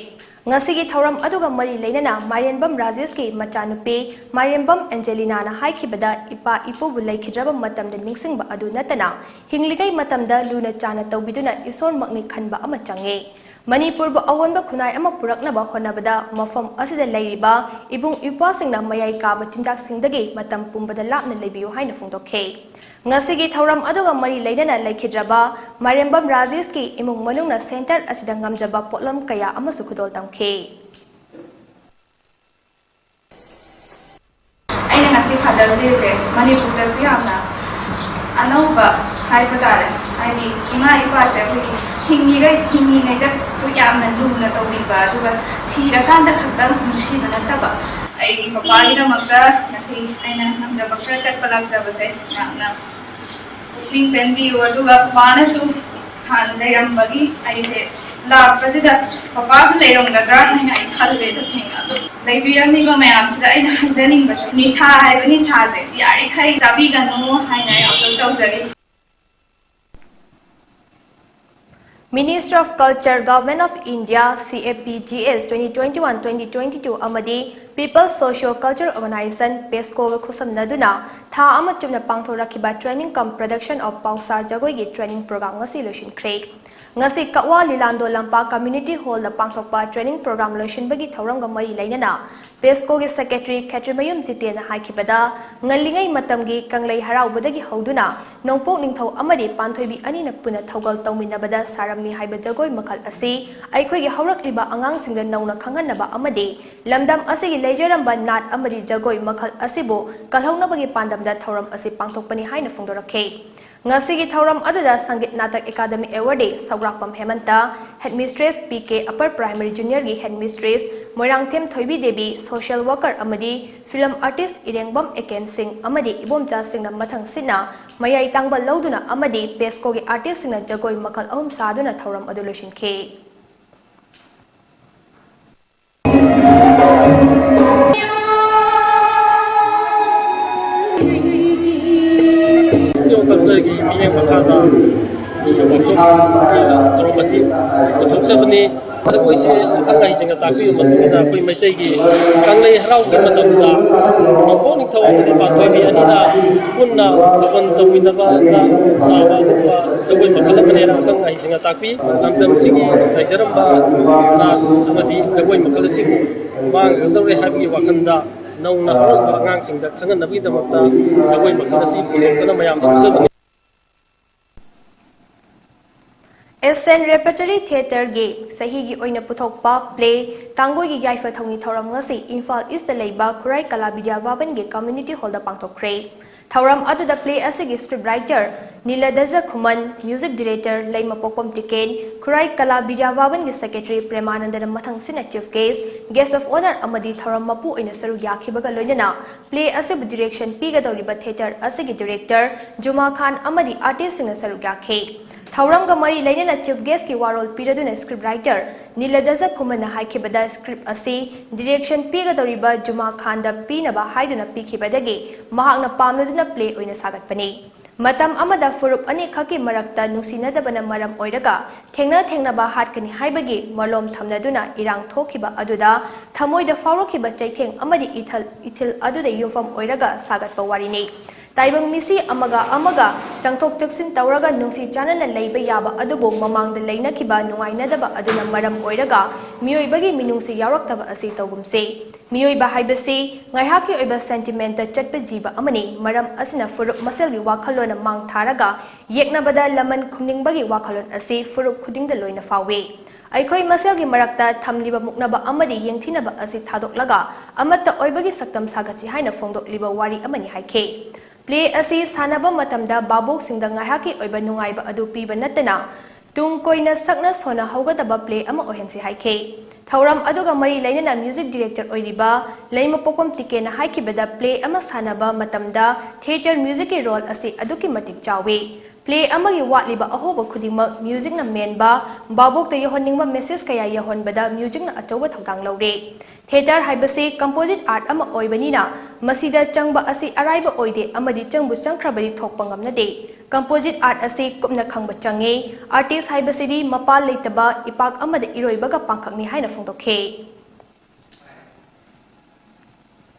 ꯉꯁꯤꯒꯤ ꯊꯧꯔꯝ ꯑꯗꯨꯒ ꯃꯔꯤ ꯂꯩꯅꯅ ꯃꯥꯏꯔꯦꯟꯕꯝ ꯔꯥꯖꯦꯁꯀꯤ ꯃꯆꯥꯅꯨꯄꯤ ꯃꯥꯏꯔꯦꯟꯕꯝ ꯑꯦꯟꯖꯦꯂꯤꯅꯥꯅ ꯍꯥꯏꯈꯤꯕꯗ, ꯏꯄꯥ ꯏꯄꯨꯕꯨ ꯂꯩꯈꯤꯗ꯭ꯔꯕ ꯃꯇꯝꯗ ꯅꯤꯡꯁꯤꯡꯕ ꯑꯗꯨ ꯅꯠꯇꯅ ꯍꯤꯡꯂꯤꯉꯩ ꯃꯇꯝꯗ ꯂꯨꯅ ꯆꯥꯟꯅ ꯇꯧꯕꯤꯗꯨꯅ ꯏꯁꯣꯔꯃꯛꯅꯤ ꯈꯟꯕ ꯑꯃ ꯆꯪꯉꯤ꯫ ꯃꯅꯤꯄꯨꯔꯕꯨ ꯑꯑꯣꯟꯕ ꯈꯨꯟꯅꯥꯏ ꯑꯃ ꯄꯨꯔꯛꯅꯕ ꯍꯣꯠꯅꯕꯗ ꯃꯐꯝ ꯑꯁꯤꯗ ꯂꯩꯔꯤꯕ ꯏꯕꯨꯡ ꯏꯄ꯭ꯋꯥꯁꯤꯡꯅ ꯃꯌꯥꯏ ꯀꯥꯕ ꯆꯤꯟꯖꯥꯛꯁꯤꯡꯗꯒꯤ ꯃꯇꯝ ꯄꯨꯝꯕꯗ ꯂꯥꯞꯅ ꯂꯩꯕꯤꯌꯨ ꯍꯥꯏꯅ ꯐꯣꯡꯗꯣꯛꯈꯤ꯫ ꯉꯁꯤꯒꯤ ꯊꯧꯔꯝ ꯑꯗꯨꯒ ꯃꯔꯤ ꯂꯩꯅꯅ ꯂꯩꯈꯤꯗ꯭ꯔꯕ ꯃꯥꯏꯔꯦꯝꯕꯝ ꯔꯥꯖꯦꯁꯀꯤ ꯏꯃꯨꯡ ꯃꯅꯨꯡꯅ ꯁꯦꯟꯇꯔ ꯑꯁꯤꯗ ꯉꯝꯖꯕ ꯄꯣꯠꯂꯝ ꯀꯌꯥ ꯑꯃꯁꯨ ꯈꯨꯗꯣꯜ ꯇꯝꯈꯤ꯫ ꯑꯩꯅ ꯉꯁꯤ ꯐꯥꯗꯔꯁ ꯗꯦꯁꯦ ꯃꯅꯤꯄꯨꯔꯗꯁꯨ ꯌꯥꯝꯅ ꯑꯅꯧꯕ ꯍꯥꯏꯕ ꯇꯥꯔꯦ, ꯍꯥꯏꯗꯤ ꯏꯃꯥ ꯏꯄꯥꯁꯦ ꯑꯩꯈꯣꯏꯒꯤ ꯍꯤꯡꯉꯤꯉꯩ ꯍꯤꯡꯉꯤꯉꯩꯗꯁꯨ ꯌꯥꯝꯅ ꯂꯨꯅ ꯇꯧꯕꯤꯕ, ꯑꯗꯨꯒ ꯁꯤꯔꯀꯥꯟꯗ ꯈꯛꯇꯪ ꯅꯨꯡꯁꯤꯕ ꯅꯠꯇꯕ, ꯑꯩꯒꯤ ꯄꯄꯥꯒꯤꯗꯃꯛꯇ ꯉꯁꯤ ꯑꯩꯅ ꯉꯝꯖꯕ ꯈꯔ ꯀꯠꯄ ꯂꯥꯛꯆꯕꯁꯦ ꯌꯥꯝꯅ ꯄꯨꯛꯅꯤꯡ ꯄꯦꯟꯕꯤꯌꯨ꯫ ꯑꯗꯨꯒ ꯄꯄꯥꯅꯁꯨ ꯍꯥꯟꯅ ꯂꯩꯔꯝꯕꯒꯤ ꯑꯩꯁꯦ ꯂꯥꯛꯄꯁꯤꯗ ꯄꯄꯥꯁꯨ ꯂꯩꯔꯝꯒꯗ꯭ꯔꯥ ꯍꯥꯏꯅ ꯑꯩ ꯈꯜꯂꯦ꯫ ꯇꯁꯦꯡꯅ ꯑꯗꯨ ꯂꯩꯕꯤꯔꯝꯃꯤꯕ ꯃꯌꯥꯝꯁꯤꯗ ꯑꯩꯅ ꯍꯥꯏꯖꯅꯤꯡꯕꯁꯦ, ꯅꯤꯁꯥ ꯍꯥꯏꯕ ꯅꯤꯁꯥꯁꯦ ꯌꯥꯔꯤꯈꯩ ꯆꯥꯕꯤꯒꯅꯨ ꯍꯥꯏꯅ ꯑꯩ ꯑꯥꯄꯤꯜ ꯇꯧꯖꯔꯤ꯫ Ministry of Culture, Government of India, C A P G S twenty twenty-one twenty twenty-two ꯑꯃꯗꯤ People's Socio Cultural Organization, ꯄꯦꯁꯀꯣꯒ ꯈꯨꯠꯁꯝꯅꯗꯨꯅ ꯊꯥ ꯑꯃ ꯆꯨꯞꯅ ꯄꯥꯡꯊꯣꯔꯛꯈꯤꯕ training cum production of ꯄꯥꯎꯁꯥ ꯖꯒꯣꯏꯒꯤ training program ꯉꯁꯤ ꯂꯣꯏꯁꯤꯟꯈ꯭ꯔꯦ꯫ ꯉꯁꯤ ꯀꯛꯋꯥ ꯂꯤꯂꯥꯟꯗꯣ ꯂꯝꯄꯥꯛ community hallꯗ ꯄꯥꯡꯊꯣꯛꯄ training program ꯂꯣꯏꯁꯤꯟꯕꯒꯤ ꯊꯧꯔꯝꯒ ꯃꯔꯤ ꯂꯩꯅꯅ ꯄꯦꯁꯀꯣꯒꯤ secretary ꯈꯦꯇ꯭ꯔꯤꯃꯌꯨꯝ ꯖꯤꯇꯦꯟꯅ ꯍꯥꯏꯈꯤꯕꯗ, ꯉꯜꯂꯤꯉꯩ ꯃꯇꯝꯒꯤ ꯀꯪꯂꯩ ꯍꯔꯥꯎꯕꯗꯒꯤ ꯍꯧꯗꯨꯅ ꯅꯣꯡꯄꯣꯛ ꯅꯤꯡꯊꯧ ꯑꯃꯗꯤ ꯄꯥꯟꯊꯣꯏꯕꯤ ꯑꯅꯤꯅ ꯄꯨꯟꯅ ꯊꯧꯒꯜ ꯇꯧꯃꯤꯟꯅꯕꯗ ꯁꯥꯔꯝꯃꯤ ꯍꯥꯏꯕ ꯖꯒꯣꯏ ꯃꯈꯜ ꯑꯁꯤ ꯑꯩꯈꯣꯏꯒꯤ ꯍꯧꯔꯛꯂꯤꯕ ꯑꯉꯥꯡꯁꯤꯡꯗ ꯅꯧꯅ ꯈꯪꯍꯟꯅꯕ ꯑꯃꯗꯤ ꯂꯝꯗꯝ ꯑꯁꯤꯒꯤ ꯂꯩꯖꯔꯝꯕ ꯅꯥꯠ ꯑꯃꯗꯤ ꯖꯒꯣꯏ ꯃꯈꯜ ꯑꯁꯤꯕꯨ ꯀꯜꯍꯧꯅꯕꯒꯤ ꯄꯥꯟꯗꯝꯗ ꯊꯧꯔꯝ ꯑꯁꯤ ꯄꯥꯡꯊꯣꯛꯄꯅꯤ ꯍꯥꯏꯅ ꯐꯣꯡꯗꯣꯔꯛꯈꯤ꯫ ꯉꯁꯤꯒꯤ ꯊꯧꯔꯝ ꯑꯗꯨꯗ Sangeet Natak academy awardee Sougrakpam Hemanta, headmistress P K Upper Primary Juniorꯒꯤ headmistress Moirangthem Thoibi Devi, social worker ꯑꯃꯗꯤ film artist ꯏꯔꯦꯡꯕꯝ ꯑꯦꯀꯦꯟ ꯁꯤꯡ ꯑꯃꯗꯤ ꯏꯕꯣꯝꯆꯥꯁꯤꯡꯅ ꯃꯊꯪ ꯁꯤꯠꯅ ꯃꯌꯥꯏ ꯇꯥꯡꯕ ꯂꯧꯗꯨꯅ ꯑꯃꯗꯤ ꯄꯦꯁꯀꯣꯒꯤ artistꯁꯤꯡꯅ ꯖꯒꯣꯏ ꯃꯈꯜ ꯑꯍꯨꯝ ꯁꯥꯗꯨꯅ ꯊꯧꯔꯝ ꯑꯗꯨ ꯂꯣꯏꯁꯤꯟꯈꯤ꯫ Cultureꯒꯤ ꯃꯤꯠꯌꯦꯡ ꯃꯈꯥꯗ workshop ꯊꯧꯔꯝ ꯑꯁꯤ ꯄꯨꯊꯣꯛꯆꯕꯅꯤ꯫ ꯖꯒꯣꯏꯁꯦ ꯑꯈꯪ ꯑꯍꯩꯁꯤꯡꯅ ꯇꯥꯛꯄꯤꯕ ꯃꯇꯨꯡ ꯏꯟꯅ ꯑꯩꯈꯣꯏ ꯃꯩꯇꯩꯒꯤ ꯀꯪꯂꯩ ꯍꯔꯥꯎꯒꯤ ꯃꯇꯝꯗ ꯅꯣꯡꯄꯣꯛ ꯅꯤꯡꯊꯧ ꯑꯃꯗꯤ ꯄꯥꯟꯊꯣꯏꯕꯤ ꯑꯅꯤꯅ ꯄꯨꯟꯅ ꯊꯥꯕꯜ ꯇꯧꯃꯤꯟꯅꯕ ꯆꯥꯕ ꯑꯗꯨꯒꯨꯝꯕ ꯖꯒꯣꯏ ꯃꯈꯜ ꯑꯃꯅꯦꯅ ꯑꯈꯪ ꯑꯍꯩꯁꯤꯡꯅ ꯇꯥꯛꯄꯤ꯫ ꯂꯝꯗꯝꯁꯤꯒꯤ ꯂꯩꯖꯔꯝꯕ ꯅꯥꯠ ꯑꯃꯗꯤ ꯖꯒꯣꯏ ꯃꯈꯜ ꯑꯁꯤꯕꯨ ꯃꯥꯡꯒꯗꯧꯔꯦ ꯍꯥꯏꯕꯒꯤ ꯋꯥꯈꯜꯗ ꯅꯧꯅ ꯍꯧꯔꯛꯂꯤꯕ ꯑꯉꯥꯡꯁꯤꯡꯗ ꯈꯪꯍꯟꯅꯕꯒꯤꯗꯃꯛꯇ ꯖꯒꯣꯏ ꯃꯈꯜ ꯑꯁꯤ ꯄꯨꯊꯣꯛꯇꯨꯅ ꯃꯌꯥꯝꯗ ꯎꯠꯆꯕꯅꯤ꯫ ꯑꯦꯁ ꯑꯦꯟ ꯔꯦꯄꯔꯇꯔꯤ ꯊꯤꯌꯦꯇꯔꯒꯤ ꯆꯍꯤꯒꯤ ꯑꯣꯏꯅ ꯄꯨꯊꯣꯛꯄ ꯄ꯭ꯂꯦ ꯀꯥꯡꯒꯣꯏꯒꯤ ꯌꯥꯏꯐ ꯊꯧꯅꯤ ꯊꯧꯔꯝ ꯉꯁꯤ ꯏꯝꯐꯥꯜ ꯏꯁꯇ ꯂꯩꯕ ꯈꯨꯔꯥꯏ ꯀꯂꯥ ꯕꯤꯗ꯭ꯌꯥ ꯚꯕꯟꯒꯤ ꯀꯝꯃ꯭ꯌꯨꯅꯤꯇꯤ ꯍꯣꯜꯗ ꯄꯥꯡꯊꯣꯛꯈ꯭ꯔꯦ꯫ ꯊꯧꯔꯝ ꯑꯗꯨꯗ ꯄ꯭ꯂꯦ ꯑꯁꯤꯒꯤ script writer Niladhwaj Khuman, music director Leimapokpam Tiken, Khurai Kala Bidya ꯚꯕꯟꯒꯤ ꯁꯦꯀ꯭ꯔꯦꯇꯔꯤ ꯄ꯭ꯔꯦꯃꯥꯅꯟꯗꯅ ꯃꯊꯪꯁꯤꯠꯅ chief guest, guest of honour ꯑꯃꯗꯤ ꯊꯧꯔꯝ ꯃꯄꯨ ꯑꯣꯏꯅ ꯁꯔꯨꯛ ꯌꯥꯈꯤꯕꯒ ꯂꯣꯏꯅꯅ ꯄ꯭ꯂꯦ ꯑꯁꯤꯕꯨ ꯗꯤꯔꯦꯛꯁꯟ ꯄꯤꯒꯗꯧꯔꯤꯕ ꯊꯤꯌꯦꯇꯔ ꯑꯁꯤꯒꯤ ꯗꯤꯔꯦꯛꯇꯔ ꯖꯨꯃꯥ ꯈꯥꯟ ꯑꯃꯗꯤ ꯑꯥꯔꯇꯤꯁ꯭ꯠꯁꯤꯡꯅ ꯁꯔꯨꯛ ꯌꯥꯈꯤ꯫ ꯊꯧꯔꯝꯒ ꯃꯔꯤ ꯂꯩꯅꯅ ꯆꯤꯐ ꯒꯦꯁ꯭ꯠꯀꯤ ꯋꯥꯔꯣꯜ ꯄꯤꯔꯗꯨꯅ ꯁ꯭ꯀ꯭ꯔꯤꯞ ꯔꯥꯏꯇꯔ ꯅꯤꯂꯗꯖ ꯈꯨꯃꯟꯅ ꯍꯥꯏꯈꯤꯕꯗ ꯁ꯭ꯀ꯭ꯔꯤꯞ ꯑꯁꯤ ꯗꯤꯔꯦꯛꯁꯟ ꯄꯤꯒꯗꯧꯔꯤꯕ ꯖꯨꯃꯥ ꯈꯥꯟꯗ ꯄꯤꯅꯕ ꯍꯥꯏꯗꯨꯅ ꯄꯤꯈꯤꯕꯗꯒꯤ ꯃꯍꯥꯛꯅ ꯄꯥꯝꯂꯗꯨꯅ ꯄ꯭ꯂꯦ ꯑꯣꯏꯅ ꯁꯥꯒꯠꯄꯅꯤ꯫ ꯃꯇꯝ ꯑꯃꯗ ꯐꯨꯔꯨꯞ ꯑꯅꯤꯈꯛꯀꯤ ꯃꯔꯛꯇ ꯅꯨꯡꯁꯤꯅꯗꯕꯅ ꯃꯔꯝ ꯑꯣꯏꯔꯒ ꯊꯦꯡꯅ ꯊꯦꯡꯅꯕ ꯍꯥꯠꯀꯅꯤ ꯍꯥꯏꯕꯒꯤ ꯃꯔꯣꯜ ꯊꯝꯅꯗꯨꯅ ꯏꯔꯥꯡ ꯊꯣꯛꯈꯤꯕ ꯑꯗꯨꯗ ꯊꯃꯣꯏꯗ ꯐꯥꯎꯔꯛꯈꯤꯕ ꯆꯩꯊꯦꯡ ꯑꯃꯗꯤ ꯏꯊꯜ ꯏꯊꯤꯜ ꯑꯗꯨꯗ ꯌꯨꯝꯐꯝ ꯑꯣꯏꯔꯒ ꯁꯥꯒꯠꯄ ꯋꯥꯔꯤꯅꯤ꯫ ꯇꯥꯏꯕꯪ ꯃꯤꯁꯤ ꯑꯃꯒ ꯑꯃꯒ ꯆꯪꯊꯣꯛ ꯆꯪꯁꯤꯟ ꯇꯧꯔꯒ ꯅꯨꯡꯁꯤ ꯆꯥꯟꯅꯅ ꯂꯩꯕ ꯌꯥꯕ ꯑꯗꯨꯕꯨ ꯃꯃꯥꯡꯗ ꯂꯩꯅꯈꯤꯕ ꯅꯨꯡꯉꯥꯏꯅꯗꯕ ꯑꯗꯨꯅ ꯃꯔꯝ ꯑꯣꯏꯔꯒ ꯃꯤꯑꯣꯏꯕꯒꯤ ꯃꯤꯅꯨꯡꯁꯤ ꯌꯥꯎꯔꯛꯇꯕ ꯑꯁꯤ ꯇꯧꯒꯨꯝꯁꯤ꯫ ꯃꯤꯑꯣꯏꯕ ꯍꯥꯏꯕꯁꯤ ꯉꯥꯏꯍꯥꯛꯀꯤ ꯑꯣꯏꯕ ꯁꯦꯟꯇꯤꯃꯦꯟꯇ ꯆꯠꯄ ꯖꯤꯕ ꯑꯃꯅꯤ꯫ ꯃꯔꯝ ꯑꯁꯤꯅ ꯐꯨꯔꯨꯞ ꯃꯁꯦꯜꯒꯤ ꯋꯥꯈꯜꯂꯣꯟꯅ ꯃꯥꯡ ꯊꯥꯔꯒ ꯌꯦꯛꯅꯕꯗ ꯂꯃꯟ ꯈꯨꯝꯅꯤꯡꯕꯒꯤ ꯋꯥꯈꯜꯂꯣꯟ ꯑꯁꯤ ꯐꯨꯔꯨꯞ ꯈꯨꯗꯤꯡꯗ ꯂꯣꯏꯅ ꯐꯥꯎꯏ꯫ ꯑꯩꯈꯣꯏ ꯃꯁꯦꯜꯒꯤ ꯃꯔꯛꯇ ꯊꯝꯂꯤꯕ ꯃꯨꯛꯅꯕ ꯑꯃꯗꯤ ꯌꯦꯡꯊꯤꯅꯕ ꯑꯁꯤ ꯊꯥꯗꯣꯛꯂꯒ ꯑꯃꯠꯇ ꯑꯣꯏꯕꯒꯤ ꯁꯛꯇꯝ ꯁꯥꯒꯠꯁꯤ ꯍꯥꯏꯅ ꯐꯣꯡꯗꯣꯛꯂꯤꯕ ꯋꯥꯔꯤ ꯑꯃꯅꯤ ꯍꯥꯏꯈꯤ꯫ ꯄ꯭ꯂꯦ ꯑꯁꯤ ꯁꯥꯟꯅꯕ ꯃꯇꯝꯗ ꯚꯥꯕꯣꯛꯁꯤꯡꯗ ꯉꯥꯏꯍꯥꯛꯀꯤ ꯑꯣꯏꯕ ꯅꯨꯡꯉꯥꯏꯕ ꯑꯗꯨ ꯄꯤꯕ ꯅꯠꯇꯅ ꯇꯨꯡ ꯀꯣꯏꯅ ꯁꯛꯅ ꯁꯣꯟꯅ ꯍꯧꯒꯗꯕ ꯄ꯭ꯂꯦ ꯑꯃ ꯑꯣꯏꯍꯟꯁꯤ ꯍꯥꯏꯈꯤ꯫ ꯊꯧꯔꯝ ꯑꯗꯨꯒ ꯃꯔꯤ ꯂꯩꯅꯅ ꯃ꯭ꯌꯨꯖꯤꯛ ꯗꯤꯔꯦꯛꯇꯔ ꯑꯣꯏꯔꯤꯕ ꯂꯩꯃꯄꯣꯛꯄꯝ ꯇꯤꯀꯦꯟꯅ ꯍꯥꯏꯈꯤꯕꯗ ꯄ꯭ꯂꯦ ꯑꯃ ꯁꯥꯟꯅꯕ ꯃꯇꯝꯗ ꯊꯤꯌꯦꯇꯔ ꯃ꯭ꯌꯨꯖꯤꯛꯀꯤ ꯔꯣꯜ ꯑꯁꯤ ꯑꯗꯨꯛꯀꯤ ꯃꯇꯤꯛ ꯆꯥꯎꯏ꯫ ꯄ꯭ꯂꯦ ꯑꯃꯒꯤ ꯋꯥꯠꯂꯤꯕ ꯑꯍꯣꯕ ꯈꯨꯗꯤꯡꯃꯛ ꯃ꯭ꯌꯨꯖꯤꯛꯅ ꯃꯦꯟꯕ, ꯚꯥꯕꯣꯛꯇ ꯌꯧꯍꯟꯅꯤꯡꯕ ꯃꯦꯁꯦꯖ ꯀꯌꯥ ꯌꯧꯍꯟꯕꯗ ꯃ꯭ꯌꯨꯖꯤꯛꯅ ꯑꯆꯧꯕ ꯊꯧꯗꯥꯡ ꯂꯧꯔꯦ꯫ ꯊꯤꯌꯦꯇꯔ ꯍꯥꯏꯕꯁꯤ ꯀꯝꯄꯣꯖꯤꯠ ꯑꯥꯔꯠ ꯑꯃ ꯑꯣꯏꯕꯅꯤꯅ ꯃꯁꯤꯗ ꯆꯪꯕ ꯑꯁꯤ ꯑꯔꯥꯏꯕ ꯑꯣꯏꯗꯦ ꯑꯃꯗꯤ ꯆꯪꯕꯨ ꯆꯪꯈ꯭ꯔꯕꯗꯤ ꯊꯣꯛꯄ ꯉꯝꯅꯗꯦ꯫ Composite art ꯑꯁꯤ ꯀꯨꯞꯅ ꯈꯪꯕ ꯆꯪꯏ꯫ Artist ꯍꯥꯏꯕꯁꯤꯗꯤ ꯃꯄꯥꯜ ꯂꯩꯇꯕ ꯏꯄꯥꯛ ꯑꯃꯗ ꯏꯔꯣꯏꯕꯒ ꯄꯥꯡꯈꯛꯅꯤ ꯍꯥꯏꯅ ꯐꯣꯡꯗꯣꯛꯈꯤ꯫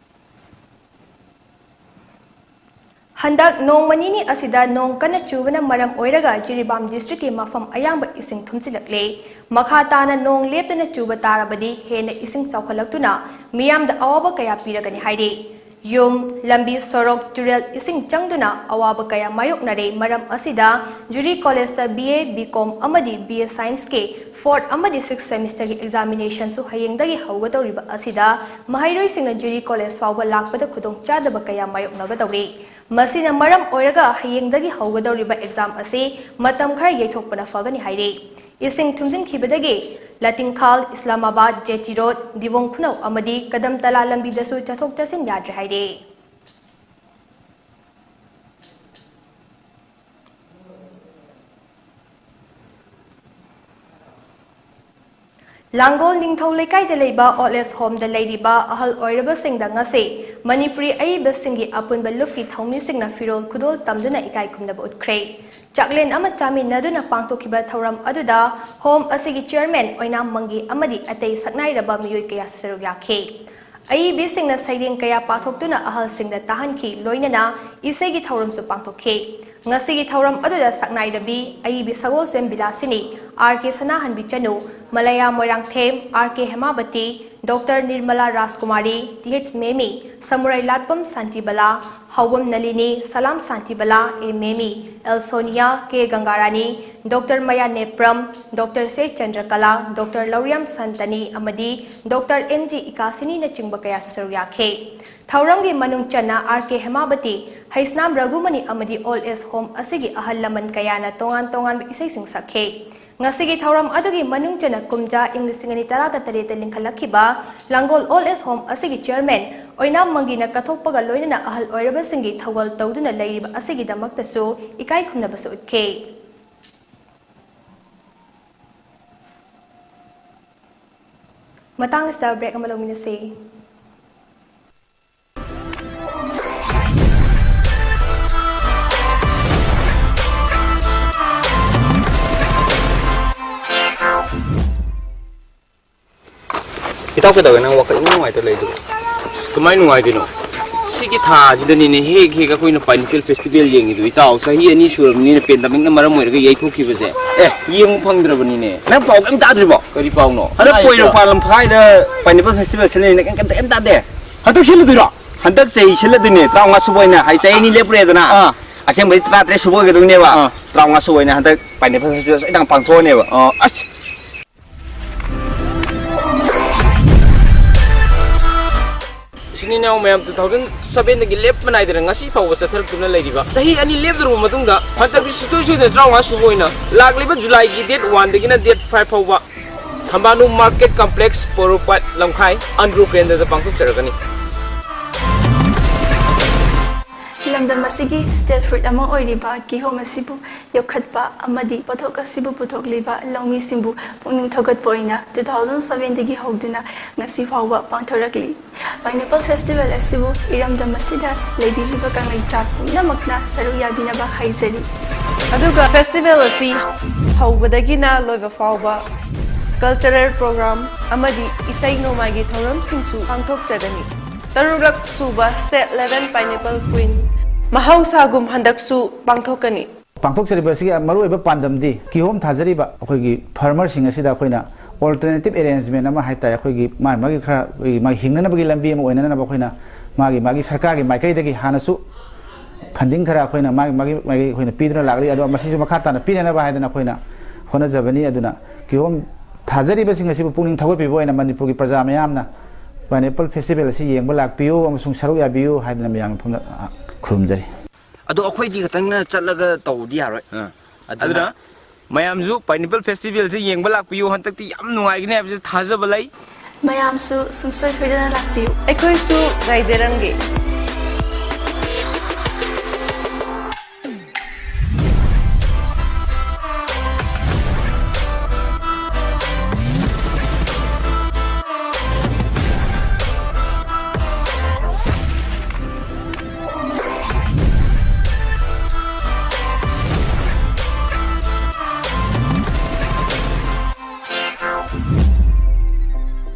ꯍꯟꯗꯛ ꯅꯣꯡꯃ ꯅꯤꯅꯤ ꯑꯁꯤꯗ ꯅꯣꯡ ꯀꯟꯅ ꯆꯨꯕꯅ ꯃꯔꯝ ꯑꯣꯏꯔꯒ ꯖꯤꯔꯤꯕꯥꯝ district ꯀꯤ ꯃꯐꯝ ꯑꯌꯥꯝꯕ ꯏꯁꯤꯡ ꯊꯨꯝꯖꯤꯜꯂꯛꯂꯦ꯫ ꯃꯈꯥ ꯇꯥꯅ ꯅꯣꯡ ꯂꯦꯞꯇꯅ ꯆꯨꯕ ꯇꯥꯔꯕꯗꯤ ꯍꯦꯟꯅ ꯏꯁꯤꯡ ꯆꯥꯎꯈꯠꯂꯛꯇꯨꯅ ꯃꯤꯌꯥꯝꯗ ꯑꯋꯥꯕ ꯀꯌꯥ ꯄꯤꯔꯒꯅꯤ ꯍꯥꯏꯔꯤ꯫ ꯌꯨꯝ, ꯂꯝꯕꯤ, ꯁꯣꯔꯣꯛ, ꯇꯨꯔꯦꯜ ꯏꯁꯤꯡ ꯆꯪꯗꯨꯅ ꯑꯋꯥꯕ ꯀꯌꯥ ꯃꯥꯌꯣꯛꯅꯔꯦ꯫ ꯃꯔꯝ ꯑꯁꯤꯗ ꯖꯤꯔꯤ college ꯇ B A, B Com ꯑꯃꯗꯤ B A Science ꯀꯤ fourth ꯑꯃꯗꯤ sixth semester ꯒꯤ examination ꯁꯨ ꯍꯌꯦꯡꯗꯒꯤ ꯍꯧꯒꯗꯧꯔꯤꯕ ꯑꯁꯤꯗ ꯃꯍꯩꯔꯣꯏꯁꯤꯡꯅ ꯖꯤꯔꯤ college ꯐꯥꯎꯕ ꯂꯥꯛꯄꯗ ꯈꯨꯗꯣꯡꯆꯥꯗꯕ ꯀꯌꯥ ꯃꯥꯌꯣꯛꯅꯒꯗꯧꯔꯤ꯫ ꯃꯁꯤꯅ ꯃꯔꯝ ꯑꯣꯏꯔꯒ ꯍꯌꯦꯡꯗꯒꯤ ꯍꯧꯒꯗꯧꯔꯤꯕ exam ꯑꯁꯤ ꯃꯇꯝ ꯈꯔ ꯌꯩꯊꯣꯛꯄꯅ ꯐꯒꯅꯤ ꯍꯥꯏꯔꯤ꯫ ꯏꯁꯤꯡ ꯊꯨꯝꯖꯤꯟꯈꯤꯕꯗꯒꯤ ꯂꯥꯇꯤꯡꯈꯥꯜ, ꯏꯁꯂꯥꯃꯥꯕꯥꯗ, J T Road, ꯗꯤꯕꯣꯡ ꯈꯨꯅꯧ ꯑꯃꯗꯤ ꯀꯗꯝꯇꯂꯥ ꯂꯝꯕꯤꯗꯁꯨ ꯆꯠꯊꯣꯛ ꯆꯠꯁꯤꯟ ꯌꯥꯗ꯭ꯔꯦ ꯍꯥꯏꯔꯤ꯫ ꯂꯥꯡꯒꯣꯜ ꯅꯤꯡꯊꯧ ꯂꯩꯀꯥꯏꯗ ꯂꯩꯕ old age home ꯗ ꯂꯩꯔꯤꯕ ꯑꯍꯜ ꯑꯣꯏꯔꯕꯁꯤꯡꯗ ꯉꯁꯤ ꯃꯅꯤꯄꯨꯔꯤ ꯑꯏꯕꯁꯤꯡꯒꯤ ꯑꯄꯨꯟꯕ ꯂꯨꯞꯀꯤ ꯊꯧꯃꯤꯁꯤꯡꯅ ꯐꯤꯔꯣꯜ ꯈꯨꯗꯣꯜ ꯇꯝꯗꯨꯅ ꯏꯀꯥꯏ ꯈꯨꯝꯅꯕ ꯎꯠꯈ꯭ꯔꯦ꯫ ꯆꯥꯛꯂꯦꯟ ꯑꯃ ꯆꯥꯃꯤꯟꯅꯗꯨꯅ ꯄꯥꯡꯊꯣꯛꯈꯤꯕ ꯊꯧꯔꯝ ꯑꯗꯨꯗ home ꯑꯁꯤꯒꯤ chairman ꯑꯣꯏꯅꯥꯝ ꯃꯪꯒꯤ ꯑꯃꯗꯤ ꯑꯇꯩ ꯁꯛꯅꯥꯏꯔꯕ ꯃꯤꯑꯣꯏ ꯀꯌꯥꯁꯨ ꯁꯔꯨꯛ ꯌꯥꯈꯤ꯫ ꯑꯏꯕꯤꯁꯤꯡꯅ ꯁꯩꯔꯦꯡ ꯀꯌꯥ ꯄꯥꯊꯣꯛꯇꯨꯅ ꯑꯍꯜꯁꯤꯡꯗ ꯇꯥꯍꯟꯈꯤ, ꯂꯣꯏꯅꯅ ꯏꯁꯩꯒꯤ ꯊꯧꯔꯝꯁꯨ ꯄꯥꯡꯊꯣꯛꯈꯤ꯫ ꯉꯁꯤꯒꯤ ꯊꯧꯔꯝ ꯑꯗꯨꯗ ꯁꯛꯅꯥꯏꯔꯕꯤ ꯑꯏꯕꯤ ꯁꯒꯣꯜꯁꯦꯝ ꯕꯤꯂꯥꯁꯤꯅꯤ, R K ꯁꯅꯥꯍꯟꯕꯤ Chanu, ꯃꯂꯌꯥ Moirangthem, R K ꯍꯦꯃꯥꯕꯇꯤ, Doctor Nirmala ꯔꯥꯖꯀꯨꯃꯥꯔꯤ, Th ꯃꯦꯃꯤ, ꯁꯃꯨꯔꯥꯏ ꯂꯥꯠꯄꯝ Shantibala, ꯍꯥꯎꯕꯝ Nalini, Salam Shantibala, A ꯃꯦꯃꯤ, L Sonia, K ꯒꯪꯒꯥꯔꯥꯅꯤ, Doctor ꯃꯌꯥ ꯅꯦꯄ꯭ꯔꯝ, Doctor ꯁꯦ ꯆꯟꯗ꯭ꯔꯀꯂꯥ, Doctor ꯂꯧꯔꯤꯌꯥꯝ ꯁꯟꯇꯅꯤ ꯑꯃꯗꯤ Doctor N G ꯏꯀꯥꯁꯤꯅꯤꯅꯆꯤꯡꯕ ꯀꯌꯥꯁꯨ ꯁꯔꯨꯛ ꯌꯥꯈꯤ꯫ ꯊꯧꯔꯝꯒꯤ ꯃꯅꯨꯡ ꯆꯟꯅ R K ꯍꯦꯃꯥꯕꯇꯤ, ꯍꯩꯁꯅꯥꯝ ꯔꯘꯨꯃꯅꯤ ꯑꯃꯗꯤ old age home ꯑꯁꯤꯒꯤ ꯑꯍꯜ ꯂꯃꯟ ꯀꯌꯥꯅ ꯇꯣꯉꯥꯟ ꯇꯣꯉꯥꯟꯕ ꯏꯁꯩꯁꯤꯡ ꯁꯛꯈꯤ꯫ ꯉꯁꯤꯒꯤ ꯊꯧꯔꯝ ꯑꯗꯨꯒꯤ ꯃꯅꯨꯡ ꯆꯟꯅ ꯀꯨꯝꯖꯥ ꯏꯪ ꯂꯤꯁꯤꯡ ꯑꯅꯤ ꯇꯔꯥꯒ ꯇꯔꯦꯠꯇ ꯂꯤꯡꯈꯠꯂꯛꯈꯤꯕ ꯂꯥꯡꯒꯣꯜ old age home ꯑꯁꯤꯒꯤ chairman ꯑꯣꯏꯅꯥꯝ ꯃꯪꯒꯤꯅ ꯀꯠꯊꯣꯛꯄꯒ ꯂꯣꯏꯅꯅ ꯑꯍꯜ ꯑꯣꯏꯔꯕꯁꯤꯡꯒꯤ ꯊꯧꯒꯜ ꯇꯧꯗꯨꯅ ꯂꯩꯔꯤꯕ ꯑꯁꯤꯒꯤꯗꯃꯛꯇꯁꯨ ꯏꯀꯥꯏ ꯈꯨꯝꯅꯕꯁꯨ ꯎꯠꯈꯤ꯫ ꯃꯇꯥꯡ ꯑꯁꯤꯗ break ꯑꯃ ꯂꯧꯃꯤꯟꯅꯁꯤ꯫ ꯏꯇꯥꯎ, ꯀꯩꯗꯧꯔꯦ? ꯅꯪ ꯋꯥꯈꯜ ꯏꯅꯨꯡ ꯅꯨꯡꯉꯥꯏꯇ ꯂꯩꯗꯨꯕꯣ? ꯑꯁ, ꯀꯃꯥꯏ ꯅꯨꯡꯉꯥꯏꯗꯣꯏꯅꯣ? ꯁꯤꯒꯤ ꯊꯥꯁꯤꯗꯅꯤꯅꯦ ꯍꯦꯛ ꯍꯦꯛ ꯑꯩꯈꯣꯏꯅ Pineapple Festival ꯌꯦꯡꯉꯤꯗꯣ, ꯏꯇꯥꯎ꯫ ꯆꯍꯤ ꯑꯅꯤ ꯁꯨꯔꯕꯅꯤꯅ pandemic ꯅ ꯃꯔꯝ ꯑꯣꯏꯔꯒ ꯌꯩꯊꯣꯛꯈꯤꯕꯁꯦ꯫ ꯑꯦ, ꯌꯦꯡꯕ ꯐꯪꯗ꯭ꯔꯕꯅꯤꯅꯦ꯫ ꯅꯪ ꯄꯥꯎ ꯀꯩꯝ ꯇꯥꯗ꯭ꯔꯤꯕꯣ? ꯀꯔꯤ ꯄꯥꯎꯅꯣ? ꯍꯟꯗꯛ ꯀꯅꯥ ꯄꯣꯏꯔꯧ ꯍꯥꯏꯕ? ꯄꯥꯂꯝ ꯐꯥꯏꯗ Pineapple Festival ꯁꯤꯟꯅꯩꯅ ꯀꯩꯝ, ꯀꯩꯝ, ꯀꯩꯝ ꯇꯥꯗꯦ? ꯍꯟꯗꯛ ꯁꯤꯜꯂꯗꯣꯏꯔꯣ? ꯍꯟꯗꯛ ꯆꯍꯤ ꯁꯤꯜꯂꯗꯣꯏꯅꯦ, ꯇꯔꯥꯃꯉꯥ ꯁꯨꯕ ꯑꯣꯏꯅ꯫ ꯍꯥꯏ, ꯆꯍꯤ ꯑꯅꯤ ꯂꯦꯞꯄꯨꯔꯦꯗꯅ꯫ ꯑꯥ꯫ ꯑꯁꯦꯡꯕꯗꯤ ꯇꯔꯥꯇꯔꯦꯠ ꯁꯨꯕ ꯑꯣꯏꯒꯗꯣꯏꯅꯦꯕ꯫ ꯑꯥ꯫ ꯇꯔꯥꯃꯉꯥ ꯁꯨꯕ ꯑꯣꯏꯅ ꯍꯟꯗꯛ Pineapple Festival ꯁꯣꯏꯗꯅ ꯄꯥꯡꯊꯣꯛꯑꯅꯦꯕ꯫ ꯑꯣ, ꯑꯁ꯫ ꯏꯆꯤꯟ ꯏꯅꯥꯎ ꯃꯌꯥꯝ, two thousand seven ꯗꯒꯤ ꯂꯦꯞꯄ ꯅꯥꯏꯗꯅ ꯉꯁꯤ ꯐꯥꯎꯕ ꯆꯠꯊꯔꯛꯇꯨꯅ ꯂꯩꯔꯤꯕ, ꯆꯍꯤ ꯑꯅꯤ ꯂꯦꯞꯂꯨꯔꯕ ꯃꯇꯨꯡꯗ ꯍꯟꯗꯛꯇꯤ ꯁꯨꯡꯁꯣꯏ ꯁꯣꯏꯗꯅ ꯇꯔꯥꯃꯉꯥ ꯁꯨꯕ ꯑꯣꯏꯅ ꯂꯥꯛꯂꯤꯕ July ꯒꯤ date one ꯗꯒꯤꯅ date five ꯐꯥꯎꯕ ꯊꯝꯕꯥꯅꯨ Market Complex, ꯄꯣꯔꯣꯝꯄꯥꯠ, ꯂꯝꯈꯥꯏ, ꯑꯟꯗ꯭ꯔꯣ ꯀꯦꯟꯗ꯭ꯔꯗ ꯄꯥꯡꯊꯣꯛꯆꯔꯒꯅꯤ꯫ ꯂꯝꯗꯝ ꯑꯁꯤꯒꯤ staple fruit ꯑꯃ ꯑꯣꯏꯔꯤꯕ ꯀꯤꯍꯣꯝ ꯑꯁꯤꯕꯨ ꯌꯣꯛꯈꯠꯄ ꯑꯃꯗꯤ ꯄꯣꯠꯊꯣꯛ ꯑꯁꯤꯕꯨ ꯄꯨꯊꯣꯛꯂꯤꯕ ꯂꯧꯃꯤꯁꯤꯡꯕꯨ ꯄꯨꯛꯅꯤꯡ ꯊꯧꯒꯠꯄ ꯑꯣꯏꯅ two thousand seven ꯗꯒꯤ ꯍꯧꯗꯨꯅ ꯉꯁꯤ ꯐꯥꯎꯕ ꯄꯥꯡꯊꯣꯔꯛꯂꯤ꯫ Pineapple Festival ꯑꯁꯤꯕꯨ ꯏꯔꯝꯗꯝ ꯑꯁꯤꯗ ꯂꯩꯕꯤꯔꯤꯕ ꯀꯪꯂꯩꯆꯥ ꯄꯨꯝꯅꯃꯛꯅ ꯁꯔꯨꯛ ꯌꯥꯕꯤꯅꯕ ꯍꯥꯏꯖꯔꯤ꯫ ꯑꯗꯨꯒ festival ꯑꯁꯤ ꯍꯧꯕꯗꯒꯤꯅ ꯂꯣꯏꯕ ꯐꯥꯎꯕ cultural program ꯑꯃꯗꯤ ꯏꯁꯩ ꯅꯣꯡꯃꯥꯏꯒꯤ ꯊꯧꯔꯝꯁꯤꯡꯁꯨ ꯄꯥꯡꯊꯣꯛꯆꯒꯅꯤ꯫ ꯇꯔꯨꯛꯂꯛ ꯁꯨꯕ State Level Pineapple Queen ꯃꯍꯧꯁꯥꯒꯨꯝ ꯍꯟꯗꯛꯁꯨ ꯄꯥꯡꯊꯣꯛꯀꯅꯤ꯫ ꯄꯥꯡꯊꯣꯛꯆꯔꯤꯕ ꯑꯁꯤꯒꯤ ꯃꯔꯨꯑꯣꯏꯕ ꯄꯥꯟꯗꯝꯗꯤ ꯀꯤꯍꯣꯝ ꯊꯥꯖꯔꯤꯕ ꯑꯩꯈꯣꯏꯒꯤ farmer ꯁꯤꯡ ꯑꯁꯤꯗ ꯑꯩꯈꯣꯏꯅ alternative arrangement ꯑꯃ ꯍꯥꯏꯇꯥꯔꯦ, ꯑꯩꯈꯣꯏꯒꯤ ꯃꯥꯒꯤ ꯃꯥꯒꯤ ꯈꯔ ꯑꯩꯈꯣꯏꯒꯤ ꯃꯥꯒꯤ ꯍꯤꯡꯅꯅꯕꯒꯤ ꯂꯝꯕꯤ ꯑꯃ ꯑꯣꯏꯅꯅꯕ ꯑꯩꯈꯣꯏꯅ ꯃꯥꯒꯤ ꯃꯥꯒꯤ ꯁꯔꯀꯥꯔꯒꯤ ꯃꯥꯏꯀꯩꯗꯒꯤ ꯍꯥꯟꯅꯁꯨ funding ꯈꯔ ꯑꯩꯈꯣꯏꯅ ꯃꯥꯒꯤ ꯃꯥꯒꯤ ꯃꯥꯒꯤ ꯑꯩꯈꯣꯏꯅ ꯄꯤꯗꯨꯅ ꯂꯥꯛꯂꯤ꯫ ꯑꯗꯣ ꯃꯁꯤꯁꯨ ꯃꯈꯥ ꯇꯥꯅ ꯄꯤꯅꯅꯕ ꯍꯥꯏꯗꯅ ꯑꯩꯈꯣꯏꯅ ꯍꯣꯠꯅꯖꯕꯅꯤ꯫ ꯑꯗꯨꯅ ꯀꯤꯍꯣꯝ ꯊꯥꯖꯔꯤꯕꯁꯤꯡ ꯑꯁꯤꯕꯨ ꯄꯨꯛꯅꯤꯡ ꯊꯧꯒꯠꯄꯤꯕ ꯑꯣꯏꯅ ꯃꯅꯤꯄꯨꯔꯒꯤ ꯄ꯭ꯔꯖꯥ ꯃꯌꯥꯝꯅ Pineapple Festival ꯑꯁꯤ ꯌꯦꯡꯕ ꯂꯥꯛꯄꯤꯌꯨ ꯑꯃꯁꯨꯡ ꯁꯔꯨꯛ ꯌꯥꯕꯤꯌꯨ ꯍꯥꯏꯗꯅ ꯃꯌꯥꯝꯒꯤ ꯃꯐꯝꯗ, ꯑ, ꯈꯨꯔꯨꯝꯖꯔꯤ꯫ ꯑꯗꯣ ꯑꯩꯈꯣꯏꯗꯤ ꯈꯛꯇꯪꯅ ꯆꯠꯂꯒ ꯇꯧꯕꯗꯤ ꯌꯥꯔꯣꯏ꯫ ꯑꯥ꯫ ꯑꯗꯨꯅ ꯑꯗꯨꯅ ꯃꯌꯥꯝꯁꯨ Pineapple Festival ꯁꯤ ꯌꯦꯡꯕ ꯂꯥꯛꯄꯤꯌꯨ꯫ ꯍꯟꯗꯛꯇꯤ ꯌꯥꯝ ꯅꯨꯡꯉꯥꯏꯒꯅꯤ ꯍꯥꯏꯕꯁꯤ ꯊꯥꯖꯕ ꯂꯩ꯫ ꯃꯌꯥꯝꯁꯨ ꯁꯨꯡꯁꯣꯏ ꯁꯣꯏꯗꯅ ꯂꯥꯛꯄꯤꯌꯨ꯫ ꯑꯩꯈꯣꯏꯁꯨ ꯉꯥꯏꯖꯔꯝꯒꯦ꯫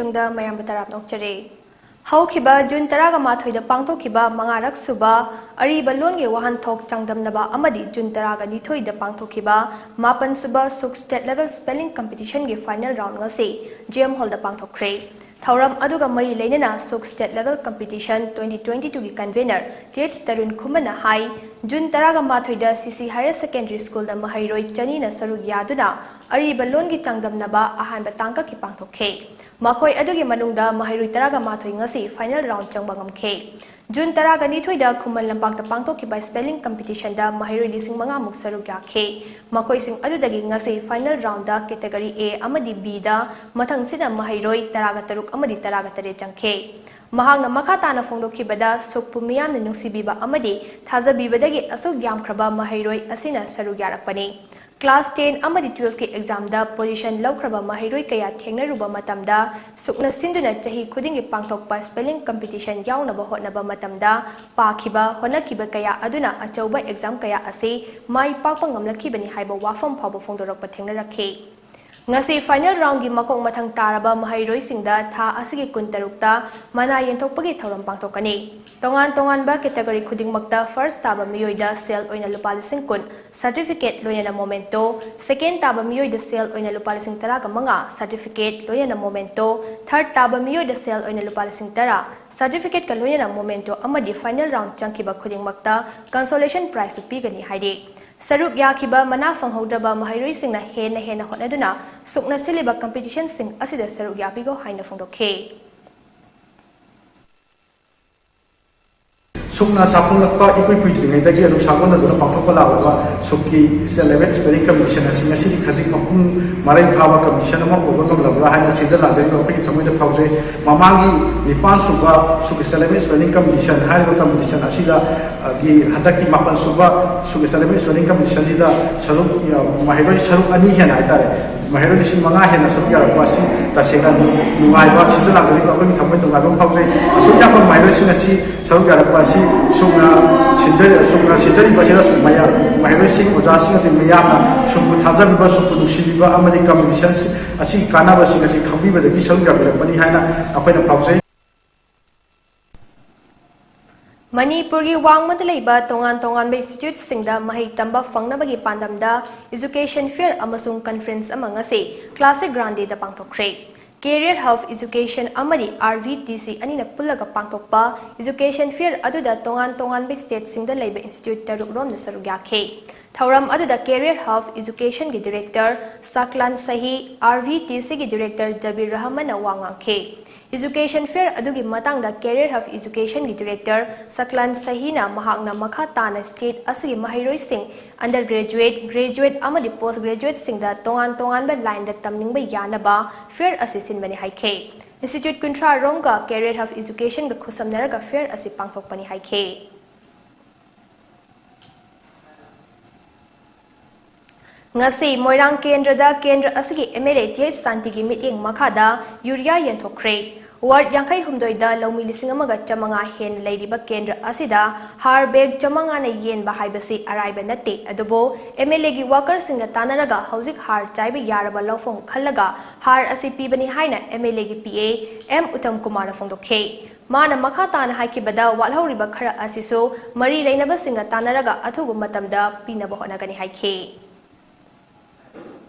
ꯇꯨꯡꯗ ꯃꯌꯥꯝꯕꯨ ꯇꯔꯥꯝꯅ ꯑꯣꯛꯆꯔꯤ꯫ ꯍꯧꯈꯤꯕ ꯖꯨꯟ ꯇꯔꯥꯒ ꯃꯥꯊꯣꯏꯗ ꯄꯥꯡꯊꯣꯛꯈꯤꯕ ꯃꯉꯥꯔꯛ ꯁꯨꯕ ꯑꯔꯤꯕ ꯂꯣꯟꯒꯤ ꯋꯥꯍꯟꯊꯣꯛ ꯆꯥꯡꯗꯝꯅꯕ ꯑꯃꯗꯤ ꯖꯨꯟ ꯇꯔꯥꯒ ꯅꯤꯊꯣꯏꯗ ꯄꯥꯡꯊꯣꯛꯈꯤꯕ ꯃꯥꯄꯟ ꯁꯨꯕ ꯁꯨꯛ State Level Spelling Competition ꯒꯤ final round ꯉꯁꯤ G M Hall ꯗ ꯄꯥꯡꯊꯣꯛꯈ꯭ꯔꯦ꯫ ꯊꯧꯔꯝ ꯑꯗꯨꯒ ꯃꯔꯤ ꯂꯩꯅꯅ ꯁꯨꯛ State Level Competition twenty twenty two ꯒꯤ convener T H ꯇꯔꯨꯟ ꯈꯨꯃꯟꯅ ꯍꯥꯏ, ꯖꯨꯟ ꯇꯔꯥꯒ ꯃꯥꯊꯣꯏꯗ C C Higher Secondary School ꯗ ꯃꯍꯩꯔꯣꯏ ꯆꯅꯤꯅ ꯁꯔꯨꯛ ꯌꯥꯗꯨꯅ ꯑꯔꯤꯕ ꯂꯣꯟꯒꯤ ꯆꯥꯡꯗꯝꯅꯕ ꯑꯍꯥꯟꯕ ꯇꯥꯡꯀꯛꯀꯤ ꯄꯥꯡꯊꯣꯛꯈꯤ꯫ ꯃꯈꯣꯏ ꯑꯗꯨꯒꯤ ꯃꯅꯨꯡꯗ ꯃꯍꯩꯔꯣꯏ ꯇꯔꯥꯒ ꯃꯥꯊꯣꯏ ꯉꯁꯤ final round ꯆꯪꯕ ꯉꯝꯈꯤ꯫ ꯖꯨꯟ ꯇꯔꯥꯒ ꯅꯤꯊꯣꯏꯗ ꯈꯨꯃꯟ ꯂꯝꯄꯥꯛꯇ ꯄꯥꯡꯊꯣꯛꯈꯤꯕ spelling competition ꯗ ꯃꯍꯩꯔꯣꯏ ꯂꯤꯁꯤꯡ ꯃꯉꯥꯃꯨꯛ ꯁꯔꯨꯛ ꯌꯥꯈꯤ꯫ ꯃꯈꯣꯏꯁꯤꯡ ꯑꯗꯨꯗꯒꯤ ꯉꯁꯤ final round the category A ꯑꯃꯗꯤ B ꯗ ꯃꯊꯪꯁꯤꯠꯅ ꯃꯍꯩꯔꯣꯏ ꯇꯔꯥꯒ ꯇꯔꯨꯛ ꯑꯃꯗꯤ ꯇꯔꯥꯒ ꯇꯔꯦꯠ ꯆꯪꯈꯤ꯫ ꯃꯍꯥꯛꯅ ꯃꯈꯥ ꯇꯥꯅ ꯐꯣꯡꯗꯣꯛꯈꯤꯕꯗ, ꯁꯨꯛꯄꯨ ꯃꯤꯌꯥꯝꯅ ꯅꯨꯡꯁꯤꯕꯤꯕ ꯑꯃꯗꯤ ꯊꯥꯖꯕꯤꯕꯗꯒꯤ ꯑꯁꯨꯛ ꯌꯥꯝꯈ꯭ꯔꯕ ꯃꯍꯩꯔꯣꯏ ꯑꯁꯤꯅ ꯁꯔꯨꯛ ꯌꯥꯔꯛꯄꯅꯤ꯫ Class ten ꯑꯃꯗꯤ twelve ꯀꯤ exam ꯗ position ꯂꯧꯈ꯭ꯔꯕ ꯃꯍꯩꯔꯣꯏ ꯀꯌꯥ ꯊꯦꯡꯅꯔꯨꯕ ꯃꯇꯝꯗ, ꯁꯨꯛꯅ ꯁꯤꯟꯗꯨꯅ ꯆꯍꯤ ꯈꯨꯗꯤꯡꯒꯤ ꯄꯥꯡꯊꯣꯛꯄ spelling competition ꯌꯥꯎꯅꯕ ꯍꯣꯠꯅꯕ ꯃꯇꯝꯗ, ꯄꯥꯈꯤꯕ, ꯍꯣꯠꯅꯈꯤꯕ ꯀꯌꯥ ꯑꯗꯨꯅ ꯑꯆꯧꯕ exam ꯀꯌꯥ ꯑꯁꯤ ꯃꯥꯏ ꯄꯥꯛꯄ ꯉꯝꯂꯛꯈꯤꯕꯅꯤ ꯍꯥꯏꯕ ꯋꯥꯐꯝ ꯐꯥꯎꯕ ꯐꯣꯡꯗꯣꯔꯛꯄ ꯊꯦꯡꯅꯔꯛꯈꯤ꯫ ꯉꯁꯤ final round ꯒꯤ ꯃꯀꯣꯛ ꯃꯊꯪ ꯇꯥꯔꯕ ꯃꯍꯩꯔꯣꯏꯁꯤꯡꯗ ꯊꯥ ꯑꯁꯤꯒꯤ ꯀꯨꯟꯇꯔꯨꯛꯇ ꯃꯅꯥ ꯌꯦꯟꯊꯣꯛꯄꯒꯤ ꯊꯧꯔꯝ ꯄꯥꯡꯊꯣꯛꯀꯅꯤ꯫ ꯇꯣꯉꯥꯟ ꯇꯣꯉꯥꯟꯕ category ꯈꯨꯗꯤꯡꯃꯛꯇ first ꯇꯥꯕ ꯃꯤꯑꯣꯏꯗ ꯁꯦꯜ ꯑꯣꯏꯅ ꯂꯨꯄꯥ ꯂꯤꯁꯤꯡ ꯀꯨꯟ, certificate ꯂꯣꯏꯅꯅ memento, second ꯇꯥꯕ ꯃꯤꯑꯣꯏꯗ ꯁꯦꯜ ꯑꯣꯏꯅ ꯂꯨꯄꯥ ꯂꯤꯁꯤꯡ ꯇꯔꯥꯒ ꯃꯉꯥ, certificate ꯂꯣꯏꯅꯅ memento, third ꯇꯥꯕ ꯃꯤꯑꯣꯏꯗ ꯁꯦꯜ ꯑꯣꯏꯅ ꯂꯨꯄꯥ ꯂꯤꯁꯤꯡ ꯇꯔꯥ, certificate ꯀ ꯂꯣꯏꯅꯅ memento ꯑꯃꯗꯤ final round ꯆꯪꯈꯤꯕ ꯈꯨꯗꯤꯡꯃꯛꯇ consolation prize ꯁꯨ ꯄꯤꯒꯅꯤ ꯍꯥꯏꯔꯤ꯫ ꯁꯔꯨꯛ ꯌꯥꯈꯤꯕ ꯃꯅꯥ ꯐꯪꯍꯧꯗ꯭ꯔꯕ ꯃꯍꯩꯔꯣꯏꯁꯤꯡꯅ ꯍꯦꯟꯅ ꯍꯦꯟꯅ ꯍꯣꯠꯅꯗꯨꯅ ꯁꯨꯛꯅ ꯁꯤꯜꯂꯤꯕ competition ꯁꯤꯡ ꯑꯁꯤꯗ ꯁꯔꯨꯛ ꯌꯥꯕꯤꯌꯨ ꯍꯥꯏꯅ ꯐꯣꯡꯗꯣꯛꯈꯤ꯫ ꯁꯨꯛꯅ ꯁꯥꯐꯣꯡꯂꯛꯄ ꯏꯀꯨꯏ ꯀꯨꯏꯗ꯭ꯔꯤꯉꯩꯗꯒꯤ ꯑꯗꯨꯝ ꯁꯥꯒꯣꯟꯅꯗꯨꯅ ꯄꯥꯡꯊꯣꯛꯄ ꯂꯥꯛꯂꯕ ꯁꯨꯛꯀꯤ State Level Spelling Competition ꯑꯁꯤ ꯉꯁꯤꯗꯤ ꯈꯖꯤꯛ ꯃꯄꯨꯡ ꯃꯔꯩ ꯐꯥꯕ competition ꯑꯃ ꯑꯣꯏꯕ ꯉꯝꯂꯕ꯭ꯔꯥ ꯍꯥꯏꯅ ꯁꯤꯟꯖ ꯂꯥꯡꯖꯔꯤꯕ ꯑꯩꯈꯣꯏꯒꯤ ꯊꯃꯣꯏꯗ ꯐꯥꯎꯖꯩ꯫ ꯃꯃꯥꯡꯒꯤ ꯅꯤꯄꯥꯟ ꯁꯨꯕ ꯁꯨꯛ State Level Spelling Competition ꯍꯥꯏꯔꯤꯕ competition ꯑꯁꯤꯗ, ꯑ, ꯒꯤ ꯍꯟꯗꯛꯀꯤ ꯃꯥꯄꯟ ꯁꯨꯕ ꯁꯨꯛ State Level Spelling Competition ꯁꯤꯗ ꯁꯔꯨꯛ ꯌꯥ-, ꯃꯍꯩꯔꯣꯏ ꯁꯔꯨꯛ ꯑꯅꯤ ꯍꯦꯟꯅ ꯍꯥꯏꯇꯥꯔꯦ, ꯃꯍꯩꯔꯣꯏ ꯂꯤꯁꯤꯡ ꯃꯉꯥ ꯍꯦꯟꯅ ꯁꯔꯨꯛ ꯌꯥꯔꯛꯄ ꯑꯁꯤ ꯇꯁꯦꯡꯅ ꯅꯨꯡꯉꯥꯏꯕ, ꯁꯤꯟꯖ ꯂꯥꯡꯖꯔꯤꯕ ꯑꯩꯈꯣꯏꯒꯤ ꯊꯃꯣꯏ ꯅꯨꯡꯉꯥꯏꯕ ꯑꯃ ꯐꯥꯎꯖꯩ꯫ ꯑꯁꯨꯛ ꯌꯥꯝꯕ ꯃꯍꯩꯔꯣꯏꯁꯤꯡ ꯑꯁꯤ ꯁꯔꯨꯛ ꯌꯥꯔꯛꯄ ꯑꯁꯤ ꯁꯨꯝꯅ ꯁꯤꯟꯖꯔꯤ ꯁꯨꯝꯅ ꯁꯤꯟꯖꯔꯤꯕ ꯑꯁꯤꯗ ꯃꯌꯥꯝ ꯃꯍꯩꯔꯣꯏꯁꯤꯡ ꯑꯣꯖꯥꯁꯤꯡ ꯑꯃꯗꯤ ꯃꯤꯌꯥꯝꯅ ꯁꯨꯝꯕꯨ ꯊꯥꯖꯕꯤꯕ ꯁꯨꯝꯕꯨ ꯅꯨꯡꯁꯤꯕꯤꯕ ꯑꯃꯗꯤ ꯀꯝꯄꯤꯇꯤꯁꯟ ꯑꯁꯤꯒꯤ ꯀꯥꯟꯅꯕꯁꯤꯡ ꯑꯁꯤ ꯈꯪꯕꯤꯕꯗꯒꯤ ꯁꯔꯨꯛ ꯌꯥꯕꯤꯔꯛꯄꯅꯤ ꯍꯥꯏꯅ ꯑꯩꯈꯣꯏꯅ ꯐꯥꯎꯖꯩ꯫ ꯃꯅꯤꯄꯨꯔꯒꯤ ꯋꯥꯡꯃꯗ ꯂꯩꯕ ꯇꯣꯉꯥꯟ ꯇꯣꯉꯥꯟꯕ ꯏꯟꯁꯇꯤꯇ꯭ꯌꯨꯠꯁꯤꯡꯗ ꯃꯍꯩ ꯇꯝꯕ ꯐꯪꯅꯕꯒꯤ ꯄꯥꯟꯗꯝꯗ ꯏꯖꯨꯀꯦꯁꯟ ꯐꯤꯌꯔ ꯑꯃꯁꯨꯡ ꯀꯟꯐꯔꯦꯟꯁ ꯑꯃ ꯉꯁꯤ ꯀ꯭ꯂꯥꯁꯤꯛ ꯒ꯭ꯔꯥꯟꯗꯦꯗ ꯄꯥꯡꯊꯣꯛꯈ꯭ꯔꯦ꯫ ꯀꯦꯔꯤꯌꯔ ꯍꯕ ꯏꯖꯨꯀꯦꯁꯟ ꯑꯃꯗꯤ ꯑꯥꯔ ꯚꯤ ꯇꯤ ꯁꯤ ꯑꯅꯤꯅ ꯄꯨꯜꯂꯒ ꯄꯥꯡꯊꯣꯛꯄ ꯏꯖꯨꯀꯦꯁꯟ ꯐꯤꯌꯔ ꯑꯗꯨꯗ ꯇꯣꯉꯥꯟ ꯇꯣꯉꯥꯟꯕ ꯁ꯭ꯇꯦꯠꯁꯤꯡꯗ ꯂꯩꯕ ꯏꯟꯁꯇꯤꯇ꯭ꯌꯨꯠ ꯇꯔꯨꯛ ꯔꯣꯝꯅ ꯁꯔꯨꯛ ꯌꯥꯈꯤ꯫ ꯊꯧꯔꯝ ꯑꯗꯨꯗ ꯀꯦꯔꯤꯌꯔ ꯍꯕ ꯏꯖꯨꯀꯦꯁꯟꯒꯤ ꯗꯤꯔꯦꯛꯇꯔ ꯁꯥꯛꯂꯥꯟ ꯁꯍꯤ, ꯑꯥꯔ ꯚꯤ ꯇꯤ ꯁꯤꯒꯤ ꯗꯤꯔꯦꯛꯇꯔ ꯖꯕꯤꯔ ꯔꯍꯃꯟꯅ ꯋꯥ ꯉꯥꯡꯈꯤ꯫ ꯏꯖꯨꯀꯦꯁꯟ ꯐꯤꯌꯔ ꯑꯗꯨꯒꯤ ꯃꯇꯥꯡꯗ ꯀꯦꯔꯤꯌꯔ ꯍꯕ ꯏꯖꯨꯀꯦꯁꯟꯒꯤ ꯗꯤꯔꯦꯛꯇꯔ ꯁꯛꯂꯥꯟ ꯁꯍꯤꯅ ꯃꯍꯥꯛꯅ ꯃꯈꯥ ꯇꯥꯅ ꯁ꯭ꯇꯦꯠ ꯑꯁꯤꯒꯤ ꯃꯍꯩꯔꯣꯏꯁꯤꯡ ꯑꯟꯗꯔ ꯒ꯭ꯔꯦꯖꯨꯑꯦꯠ, ꯒ꯭ꯔꯦꯖꯨꯑꯦꯠ ꯑꯃꯗꯤ ꯄꯣꯁ ꯒ꯭ꯔꯦꯖꯨꯑꯦꯠꯁꯤꯡꯗ ꯇꯣꯉꯥꯟ ꯇꯣꯉꯥꯟꯕ ꯂꯥꯏꯟꯗ ꯇꯝꯅꯤꯡꯕ ꯌꯥꯅꯕ ꯐꯤꯌꯔ ꯑꯁꯤ ꯁꯤꯟꯕꯅꯤ ꯍꯥꯏꯈꯤ꯫ ꯏꯟꯁꯇꯤꯇ꯭ꯌꯨꯠ ꯀꯨꯟꯊ꯭ꯔꯥ ꯔꯣꯝꯒ ꯀꯦꯔꯤꯌꯔ ꯍꯕ ꯏꯖꯨꯀꯦꯁꯟꯒ ꯈꯨꯠꯁꯝꯅꯔꯒ ꯐꯤꯌꯔ ꯑꯁꯤ ꯄꯥꯡꯊꯣꯛꯄꯅꯤ ꯍꯥꯏꯈꯤ꯫ ꯉꯁꯤ ꯃꯣꯏꯔꯥꯡ ꯀꯦꯟꯗ꯭ꯔꯗ ꯀꯦꯟꯗ꯭ꯔ ꯑꯁꯤꯒꯤ M L A T H ꯁꯥꯟꯇꯤꯒꯤ ꯃꯤꯠꯌꯦꯡ ꯃꯈꯥꯗ ꯌꯨꯔꯤꯌꯥ ꯌꯦꯟꯊꯣꯛꯈ꯭ꯔꯦ꯫ ꯋꯥꯔꯗ ꯌꯥꯡꯈꯩ ꯍꯨꯝꯗꯣꯏꯗ ꯂꯧꯃꯤ ꯂꯤꯁꯤꯡ ꯑꯃꯒ ꯆꯥꯃꯉꯥ ꯍꯦꯟꯅ ꯂꯩꯔꯤꯕ ꯀꯦꯟꯗ꯭ꯔ ꯑꯁꯤꯗ ꯍꯥꯔ ꯕꯦꯒ ꯆꯥꯃꯉꯥꯅ ꯌꯦꯟꯕ ꯍꯥꯏꯕꯁꯤ ꯑꯔꯥꯏꯕ ꯅꯠꯇꯦ꯫ ꯑꯗꯨꯕꯨ ꯑꯦꯝ ꯑꯦꯜ ꯑꯦꯒꯤ ꯋꯥꯀꯔꯁꯤꯡꯒ ꯇꯥꯟꯅꯔꯒ ꯍꯧꯖꯤꯛ ꯍꯥꯔ ꯆꯥꯏꯕ ꯌꯥꯔꯕ ꯂꯧꯐꯝ ꯈꯜꯂꯒ ꯍꯥꯔ ꯑꯁꯤ ꯄꯤꯕꯅꯤ ꯍꯥꯏꯅ ꯑꯦꯝ ꯑꯦꯜ ꯑꯦꯒꯤ ꯄꯤ ꯑꯦ ꯑꯦꯝ ꯎꯇꯝ ꯀꯨꯃꯥꯔꯅ ꯐꯣꯡꯗꯣꯛꯈꯤ꯫ ꯃꯥꯅ ꯃꯈꯥ ꯇꯥꯅ ꯍꯥꯏꯈꯤꯕꯗ, ꯋꯥꯠꯍꯧꯔꯤꯕ ꯈꯔ ꯑꯁꯤꯁꯨ ꯃꯔꯤ ꯂꯩꯅꯕꯁꯤꯡꯒ ꯇꯥꯟꯅꯔꯒ ꯑꯊꯨꯕ ꯃꯇꯝꯗ ꯄꯤꯅꯕ ꯍꯣꯠꯅꯒꯅꯤ ꯍꯥꯏꯈꯤ꯫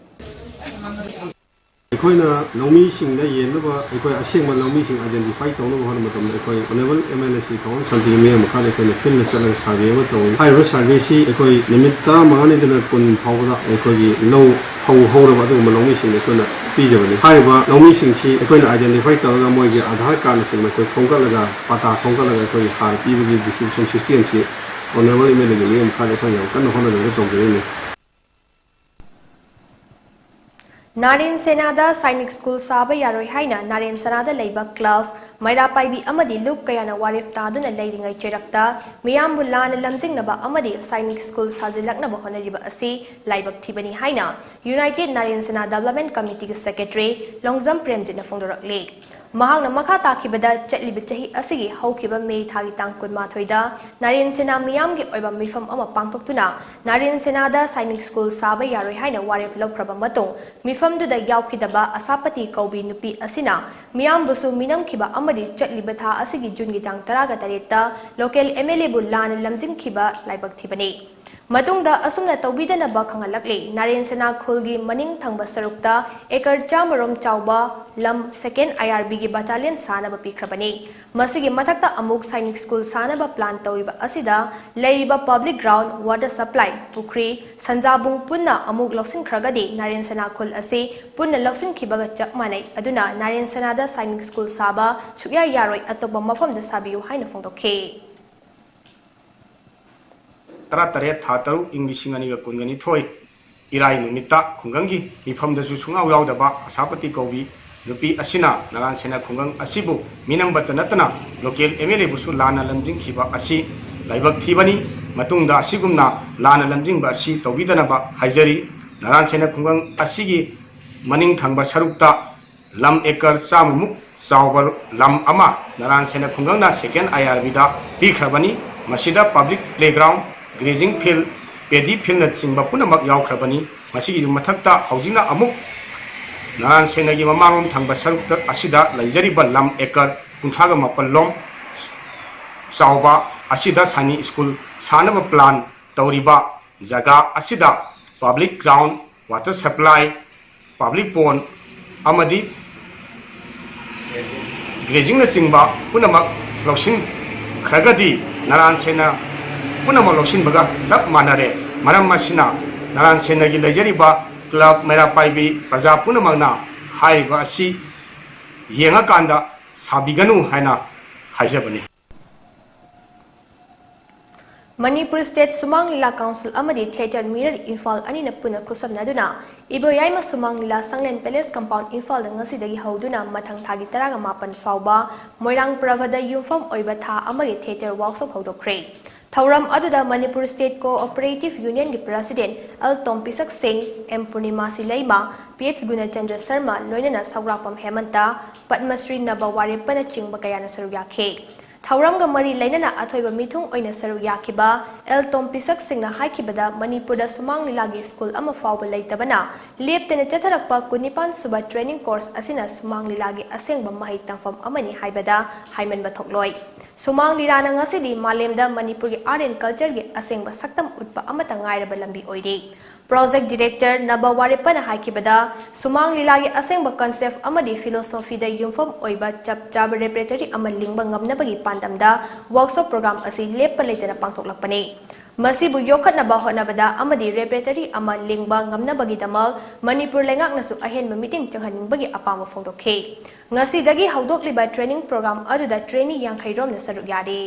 ꯑꯩꯈꯣꯏꯅ ꯂꯧꯃꯤꯁꯤꯡꯗ ꯌꯦꯟꯅꯕ, ꯑꯩꯈꯣꯏ ꯑꯁꯦꯡꯕ ꯂꯧꯃꯤꯁꯤꯡ identify ꯇꯧꯅꯕ ꯍꯣꯠꯅꯕ ꯃꯇꯝꯗ, ꯑꯩꯈꯣꯏ Honourable M L A Shri Thoubal ꯁꯥꯟꯇꯤꯒꯤ ꯃꯤꯠꯌꯦꯡ ꯃꯈꯥꯗ ꯑꯩꯈꯣꯏꯅ field ꯗ ꯆꯠꯂꯒ survey ꯑꯃ ꯇꯧꯏ꯫ ꯍꯥꯏꯔꯤꯕ survey ꯁꯤ ꯑꯩꯈꯣꯏ ꯅꯨꯃꯤꯠ ꯇꯔꯥꯃꯉꯥꯅꯤꯗꯅ ꯀꯨꯟ ꯐꯥꯎꯕꯗ ꯑꯩꯈꯣꯏꯒꯤ ꯂꯧ ꯐꯧ ꯍꯧꯔꯕ ꯑꯗꯨꯒꯨꯝꯕ ꯂꯧꯃꯤꯁꯤꯡꯗ ꯑꯩꯈꯣꯏꯅ ꯄꯤꯖꯕꯅꯤ꯫ ꯍꯥꯏꯔꯤꯕ ꯂꯧꯃꯤꯁꯤꯡꯁꯤ ꯑꯩꯈꯣꯏꯅ identify ꯇꯧꯔꯒ ꯃꯣꯏꯒꯤ ꯑꯙꯥꯔ ꯀꯥꯔꯗꯅꯆꯤꯡꯕ ꯑꯩꯈꯣꯏ ꯈꯣꯝꯒꯠꯂꯒ, ꯄꯇꯥ ꯈꯣꯝꯒꯠꯂꯒ ꯑꯩꯈꯣꯏꯒꯤ ꯍꯥꯔ ꯄꯤꯕꯒꯤ distribution system ꯁꯤ Honourable M L A ꯒꯤ ꯃꯤꯠꯌꯦꯡ ꯃꯈꯥꯗ ꯑꯩꯈꯣꯏꯅ ꯌꯥꯝ ꯀꯟꯅ ꯍꯣꯠꯅꯗꯨꯅ ꯇꯧꯖꯔꯤꯅꯤ꯫ ꯅꯥꯔꯦꯟ ꯁꯦꯅꯥꯗ ꯁꯥꯏꯅꯤꯛ ꯁ꯭ꯀꯨꯜ ꯁꯥꯕ ꯌꯥꯔꯣꯏ ꯍꯥꯏꯅ ꯅꯥꯔꯦꯟ ꯁꯅꯥꯗ ꯂꯩꯕ ꯀ꯭ꯂꯕ, ꯃꯩꯔꯥ ꯄꯥꯏꯕꯤ ꯑꯃꯗꯤ ꯂꯨꯞ ꯀꯌꯥꯅ ꯋꯥꯔꯦꯞ ꯇꯥꯗꯨꯅ ꯂꯩꯔꯤꯉꯩ ꯆꯩꯔꯛꯇ ꯃꯤꯌꯥꯝꯕꯨ ꯂꯥꯟꯅ ꯂꯝꯖꯤꯡꯅꯕ ꯑꯃꯗꯤ ꯁꯥꯏꯅꯤꯛ ꯁ꯭ꯀꯨꯜ ꯁꯥꯖꯤꯜꯂꯛꯅꯕ ꯍꯣꯠꯅꯔꯤꯕ ꯑꯁꯤ ꯂꯥꯏꯕꯛ ꯊꯤꯕꯅꯤ ꯍꯥꯏꯅ ꯌꯨꯅꯥꯏꯇꯦꯗ ꯅꯥꯔꯦꯟ ꯁꯦꯅꯥ ꯗꯦꯕꯂꯞꯃꯦꯟ ꯀꯃꯤꯇꯤꯒꯤ ꯁꯦꯀ꯭ꯔꯦꯇꯔꯤ ꯂꯣꯡꯖꯝ ꯄ꯭ꯔꯦꯝꯖꯤꯠꯅ ꯐꯣꯡꯗꯣꯔꯛꯂꯤ꯫ ꯃꯍꯥꯛꯅ ꯃꯈꯥ ꯇꯥꯈꯤꯕꯗ, ꯆꯠꯂꯤꯕ ꯆꯍꯤ ꯑꯁꯤꯒꯤ ꯍꯧꯈꯤꯕ ꯃꯦ ꯊꯥꯒꯤ ꯇꯥꯡ ꯀꯨꯟꯃꯥꯊꯣꯏꯗ ꯅꯥꯔꯦꯟ ꯁꯦꯅꯥ ꯃꯤꯌꯥꯝꯒꯤ ꯑꯣꯏꯕ ꯃꯤꯐꯝ ꯑꯃ ꯄꯥꯡꯊꯣꯛꯇꯨꯅ ꯅꯥꯔꯦꯟ ꯁꯦꯅꯥꯗ ꯁꯥꯏꯅꯤꯛ ꯁ꯭ꯀꯨꯜ ꯁꯥꯕ ꯌꯥꯔꯣꯏ ꯍꯥꯏꯅ ꯋꯥꯔꯦꯞ ꯂꯧꯈ꯭ꯔꯕ ꯃꯇꯨꯡ, ꯃꯤꯐꯝꯗꯨꯗ ꯌꯥꯎꯈꯤꯗꯕ ꯑꯁꯥꯄꯇꯤ ꯀꯧꯕꯤ ꯅꯨꯄꯤ ꯑꯁꯤꯅ ꯃꯤꯌꯥꯝꯕꯨꯁꯨ ꯃꯤꯅꯝꯈꯤꯕ ꯑꯃꯗꯤ ꯆꯠꯂꯤꯕ ꯊꯥ ꯑꯁꯤꯒꯤ ꯖꯨꯟꯒꯤ ꯇꯥꯡ ꯇꯔꯥꯒ ꯇꯔꯦꯠꯇ local M L A ꯕꯨ ꯂꯥꯟꯅ ꯂꯝꯖꯤꯡꯈꯤꯕ ꯂꯥꯏꯕꯛ ꯊꯤꯕꯅꯤ꯫ ꯃꯇꯨꯡꯗ ꯑꯁꯨꯝꯅ ꯇꯧꯕꯤꯗꯅꯕ ꯈꯪꯍꯜꯂꯛꯂꯤ꯫ ꯅꯥꯔꯦꯟ ꯁꯦꯅꯥ ꯈꯨꯜꯒꯤ ꯃꯅꯤꯡ ꯊꯪꯕ ꯁꯔꯨꯛꯇ ꯑꯦꯀꯔ ꯆꯥꯝꯃ ꯔꯣꯝ ꯆꯥꯎꯕ ꯂꯝ second I R B ꯒꯤ battalion ꯁꯥꯅꯕ ꯄꯤꯈ꯭ꯔꯕꯅꯤ꯫ ꯃꯁꯤꯒꯤ ꯃꯊꯛꯇ ꯑꯃꯨꯛ ꯁꯥꯏꯅꯤꯛ ꯁ꯭ꯀꯨꯜ ꯁꯥꯅꯕ plan ꯇꯧꯔꯤꯕ ꯑꯁꯤꯗ ꯂꯩꯔꯤꯕ public ground, water supply, ꯄꯨꯈ꯭ꯔꯤ, ꯁꯟꯖꯥꯕꯨꯡ ꯄꯨꯟꯅ ꯑꯃꯨꯛ ꯂꯧꯁꯤꯟꯈ꯭ꯔꯒꯗꯤ ꯅꯥꯔꯦꯟ ꯁꯦꯅꯥ ꯈꯨꯜ ꯑꯁꯤ ꯄꯨꯟꯅ ꯂꯧꯁꯤꯟꯈꯤꯕꯒ ꯆꯞ ꯃꯥꯟꯅꯩ꯫ ꯑꯗꯨꯅ ꯅꯥꯔꯦꯟ ꯁꯦꯅꯥꯗ ꯁꯥꯏꯅꯤꯛ ꯁ꯭ꯀꯨꯜ ꯁꯥꯕ ꯁꯨꯛꯌꯥ ꯌꯥꯔꯣꯏ, ꯑꯇꯣꯞꯄ ꯃꯐꯝꯗ ꯁꯥꯕꯤꯌꯨ ꯍꯥꯏꯅ ꯐꯣꯡꯗꯣꯛꯈꯤ꯫ ꯇꯔꯥꯇꯔꯦꯠ ꯊꯥ ꯇꯔꯨꯛ ꯏꯪ ꯂꯤꯁꯤꯡ ꯑꯅꯤꯒ ꯀꯨꯟꯒ ꯅꯤꯊꯣꯏ ꯏꯔꯥꯏ ꯅꯨꯃꯤꯠꯇ ꯈꯨꯡꯒꯪꯒꯤ ꯃꯤꯐꯝꯗꯁꯨ ꯁꯨꯡꯌꯥꯎ ꯌꯥꯎꯗꯕ ꯑꯁꯥꯄꯇꯤ ꯀꯧꯕꯤ ꯅꯨꯄꯤ ꯑꯁꯤꯅ ꯅꯔꯥꯟ ꯁꯦꯅꯥ ꯈꯨꯡꯒꯪ ꯑꯁꯤꯕꯨ ꯃꯤꯅꯝꯕꯇ ꯅꯠꯇꯅ local M L A ꯕꯨꯁꯨ ꯂꯥꯟꯅ ꯂꯝꯖꯤꯡꯈꯤꯕ ꯑꯁꯤ ꯂꯥꯏꯕꯛ ꯊꯤꯕꯅꯤ꯫ ꯃꯇꯨꯡꯗ ꯑꯁꯤꯒꯨꯝꯅ ꯂꯥꯟꯅ ꯂꯝꯖꯤꯡꯕ ꯑꯁꯤ ꯇꯧꯕꯤꯗꯅꯕ ꯍꯥꯏꯖꯔꯤ꯫ ꯅꯔꯥꯟ ꯁꯦꯅꯥ ꯈꯨꯡꯒꯪ ꯑꯁꯤꯒꯤ ꯃꯅꯤꯡ ꯊꯪꯕ ꯁꯔꯨꯛꯇ ꯂꯝ ꯑꯦꯀꯔ ꯆꯥꯝꯃꯃꯨꯛ ꯆꯥꯎꯕ ꯂꯝ ꯑꯃ ꯅꯔꯥꯟ ꯁꯦꯅꯥ ꯈꯨꯡꯒꯪꯅ second I R B ꯗ ꯄꯤꯈ꯭ꯔꯕꯅꯤ꯫ ꯃꯁꯤꯗ public playground, grazing field, paddy field ꯅꯆꯤꯡꯕ ꯄꯨꯝꯅꯃꯛ ꯌꯥꯎꯈ꯭ꯔꯕꯅꯤ꯫ ꯃꯁꯤꯒꯤ ꯃꯊꯛꯇ ꯍꯧꯖꯤꯛꯅ ꯑꯃꯨꯛ ꯅꯔꯥꯟ ꯁꯦꯅꯥꯒꯤ ꯃꯃꯥꯡꯂꯣꯝ ꯊꯪꯕ ꯁꯔꯨꯛꯇ ꯑꯁꯤꯗ ꯂꯩꯖꯔꯤꯕ ꯂꯝ ꯑꯦꯀꯔ ꯀꯨꯟꯊ꯭ꯔꯥꯒ ꯃꯥꯄꯜ ꯂꯣꯝ ꯆꯥꯎꯕ ꯑꯁꯤꯗ ꯁꯥꯏꯅꯤꯛ ꯁ꯭ꯀꯨꯜ ꯁꯥꯅꯕ plan ꯇꯧꯔꯤꯕ ꯖꯒꯥ ꯑꯁꯤꯗ public ground, water supply, public pond ꯑꯃꯗꯤ grazing ꯅꯆꯤꯡꯕ ꯄꯨꯝꯅꯃꯛ ꯂꯧꯁꯤꯟꯈ꯭ꯔꯒꯗꯤ ꯅꯔꯥꯟ ꯁꯦꯅꯥ ꯄꯨꯝꯅꯃꯛ ꯂꯧꯁꯤꯟꯕꯒ ꯆꯞ ꯃꯥꯟꯅꯔꯦ꯫ ꯃꯔꯝ ꯑꯁꯤꯅ ꯅꯔꯥꯟ ꯁꯦꯅꯥꯒꯤ ꯂꯩꯖꯔꯤꯕ club, ꯃꯩꯔꯥ ꯄꯥꯏꯕꯤ ꯄ꯭ꯔꯖꯥ ꯄꯨꯝꯅꯃꯛꯅ ꯍꯥꯏꯔꯤꯕ ꯑꯁꯤ ꯌꯦꯡꯉꯀꯥꯟꯗ ꯁꯥꯕꯤꯒꯅꯨ ꯍꯥꯏꯅ ꯍꯥꯏꯖꯕꯅꯤ꯫ ꯃꯅꯤꯄꯨꯔ State ꯁꯨꯃꯥꯡ ꯂꯤꯂꯥ Council ꯑꯃꯗꯤ Theatre Mirror ꯏꯝꯐꯥꯜ ꯑꯅꯤꯅ ꯄꯨꯟꯅ ꯈꯨꯠꯁꯝꯅꯗꯨꯅ ꯏꯕꯣꯌꯥꯏꯃ ꯁꯨꯃꯥꯡ ꯂꯤꯂꯥ ꯁꯪꯂꯦꯟ Palace Compound ꯏꯝꯐꯥꯜꯗ ꯉꯁꯤꯗꯒꯤ ꯍꯧꯗꯨꯅ ꯃꯊꯪ ꯊꯥꯒꯤ ꯇꯔꯥꯒ ꯃꯥꯄꯟ ꯐꯥꯎꯕ ꯃꯣꯏꯔꯥꯡ ꯄ꯭ꯔꯚꯗ ꯌꯨꯝꯐꯝ ꯑꯣꯏꯕ ꯊꯥ ꯑꯃꯒꯤ theatre workshop ꯍꯧꯗꯣꯛꯈ꯭ꯔꯦ꯫ ꯊꯧꯔꯝ ꯑꯗꯨꯗ ꯃꯅꯤꯄꯨꯔ ꯁ꯭ꯇꯦꯠ ꯀꯣꯑꯣꯄꯔꯦꯇꯤꯚ ꯌꯨꯅꯤꯌꯟꯒꯤ president L Tompisak Singh, M Purnimashi Leima, P H Gunachandra Sharma, ꯂꯣꯏꯅꯅ ꯁꯧꯒ꯭ꯔꯥꯛꯄꯝ ꯍꯦꯃꯟꯇ, ꯄꯗꯃꯁ꯭ꯔꯤ ꯅꯕ ꯋꯥꯔꯦꯞꯄꯅꯆꯤꯡꯕ ꯀꯌꯥꯅ ꯁꯔꯨꯛ ꯌꯥꯈꯤ꯫ ꯊꯧꯔꯝꯒ ꯃꯔꯤ ꯂꯩꯅꯅ ꯑꯊꯣꯏꯕ ꯃꯤꯊꯨꯡ ꯑꯣꯏꯅ ꯁꯔꯨꯛ ꯌꯥꯈꯤꯕ ꯑꯦꯜ ꯇꯣꯝꯄꯤꯁꯛ ꯁꯤꯡꯅ ꯍꯥꯏꯈꯤꯕꯗ, ꯃꯅꯤꯄꯨꯔꯗ ꯁꯨꯃꯥꯡ ꯂꯤꯂꯥꯒꯤ ꯁ꯭ꯀꯨꯜ ꯑꯃ ꯐꯥꯎꯕ ꯂꯩꯇꯕꯅ ꯂꯦꯞꯇꯅ ꯆꯠꯊꯔꯛꯄ ꯀꯨꯟꯅꯤꯄꯥꯟ ꯁꯨꯕ ꯇ꯭ꯔꯦꯅꯤꯡ ꯀꯣꯔꯁ ꯑꯁꯤꯅ ꯁꯨꯃꯥꯡ ꯂꯤꯂꯥꯒꯤ ꯑꯁꯦꯡꯕ ꯃꯍꯩ ꯇꯝꯐꯝ ꯑꯃꯅꯤ ꯍꯥꯏꯕꯗ ꯍꯥꯏꯃꯟꯕ ꯊꯣꯛꯂꯣꯏ꯫ ꯁꯨꯃꯥꯡ ꯂꯤꯂꯥꯅ ꯉꯁꯤꯗꯤ ꯃꯥꯂꯦꯝꯗ ꯃꯅꯤꯄꯨꯔꯒꯤ art and culture ꯒꯤ ꯑꯁꯦꯡꯕ ꯁꯛꯇꯝ ꯎꯠꯄ ꯑꯃꯠꯇ ꯉꯥꯏꯔꯕ ꯂꯝꯕꯤ ꯑꯣꯏꯔꯦ꯫ ꯄ꯭ꯔꯣꯖꯦꯛ ꯗꯤꯔꯦꯛꯇꯔ ꯅꯕ ꯋꯥꯔꯦꯞꯄꯅ ꯍꯥꯏꯈꯤꯕꯗ, ꯁꯨꯃꯥꯡ ꯂꯤꯂꯥꯒꯤ ꯑꯁꯦꯡꯕ ꯀꯟꯁꯦꯞ ꯑꯃꯗꯤ ꯐꯤꯂꯣꯁꯣꯐꯤꯗ ꯌꯨꯝꯐꯝ ꯑꯣꯏꯕ ꯆꯞ ꯆꯥꯕ ꯔꯦꯄꯔꯦꯇꯔꯤ ꯑꯃ ꯂꯤꯡꯕ ꯉꯝꯅꯕꯒꯤ ꯄꯥꯟꯗꯝꯗ ꯋꯥꯔꯛꯁꯣꯞ ꯄ꯭ꯔꯣꯒ꯭ꯔꯥꯝ ꯑꯁꯤ ꯂꯦꯞꯄ ꯂꯩꯇꯅ ꯄꯥꯡꯊꯣꯛꯂꯛꯄꯅꯤ꯫ ꯃꯁꯤꯕꯨ ꯌꯣꯛꯈꯠꯅꯕ ꯍꯣꯠꯅꯕꯗ ꯑꯃꯗꯤ ꯔꯦꯄꯔꯦꯇꯔꯤ ꯑꯃ ꯂꯤꯡꯕ ꯉꯝꯅꯕꯒꯤꯗꯃꯛ ꯃꯅꯤꯄꯨꯔ ꯂꯩꯉꯥꯛꯅꯁꯨ ꯑꯍꯦꯟꯕ ꯃꯤꯠꯌꯦꯡ ꯆꯪꯍꯟꯅꯤꯡꯕꯒꯤ ꯑꯄꯥꯝꯕ ꯐꯣꯡꯗꯣꯛꯈꯤ꯫ ꯉꯁꯤꯗꯒꯤ ꯍꯧꯗꯣꯛꯂꯤꯕ ꯇ꯭ꯔꯦꯅꯤꯡ ꯄ꯭ꯔꯣꯒ꯭ꯔꯥꯝ ꯑꯗꯨꯗ ꯇ꯭ꯔꯦꯅꯤ ꯌꯥꯡꯈꯩ ꯔꯣꯝꯅ ꯁꯔꯨꯛ ꯌꯥꯔꯤ꯫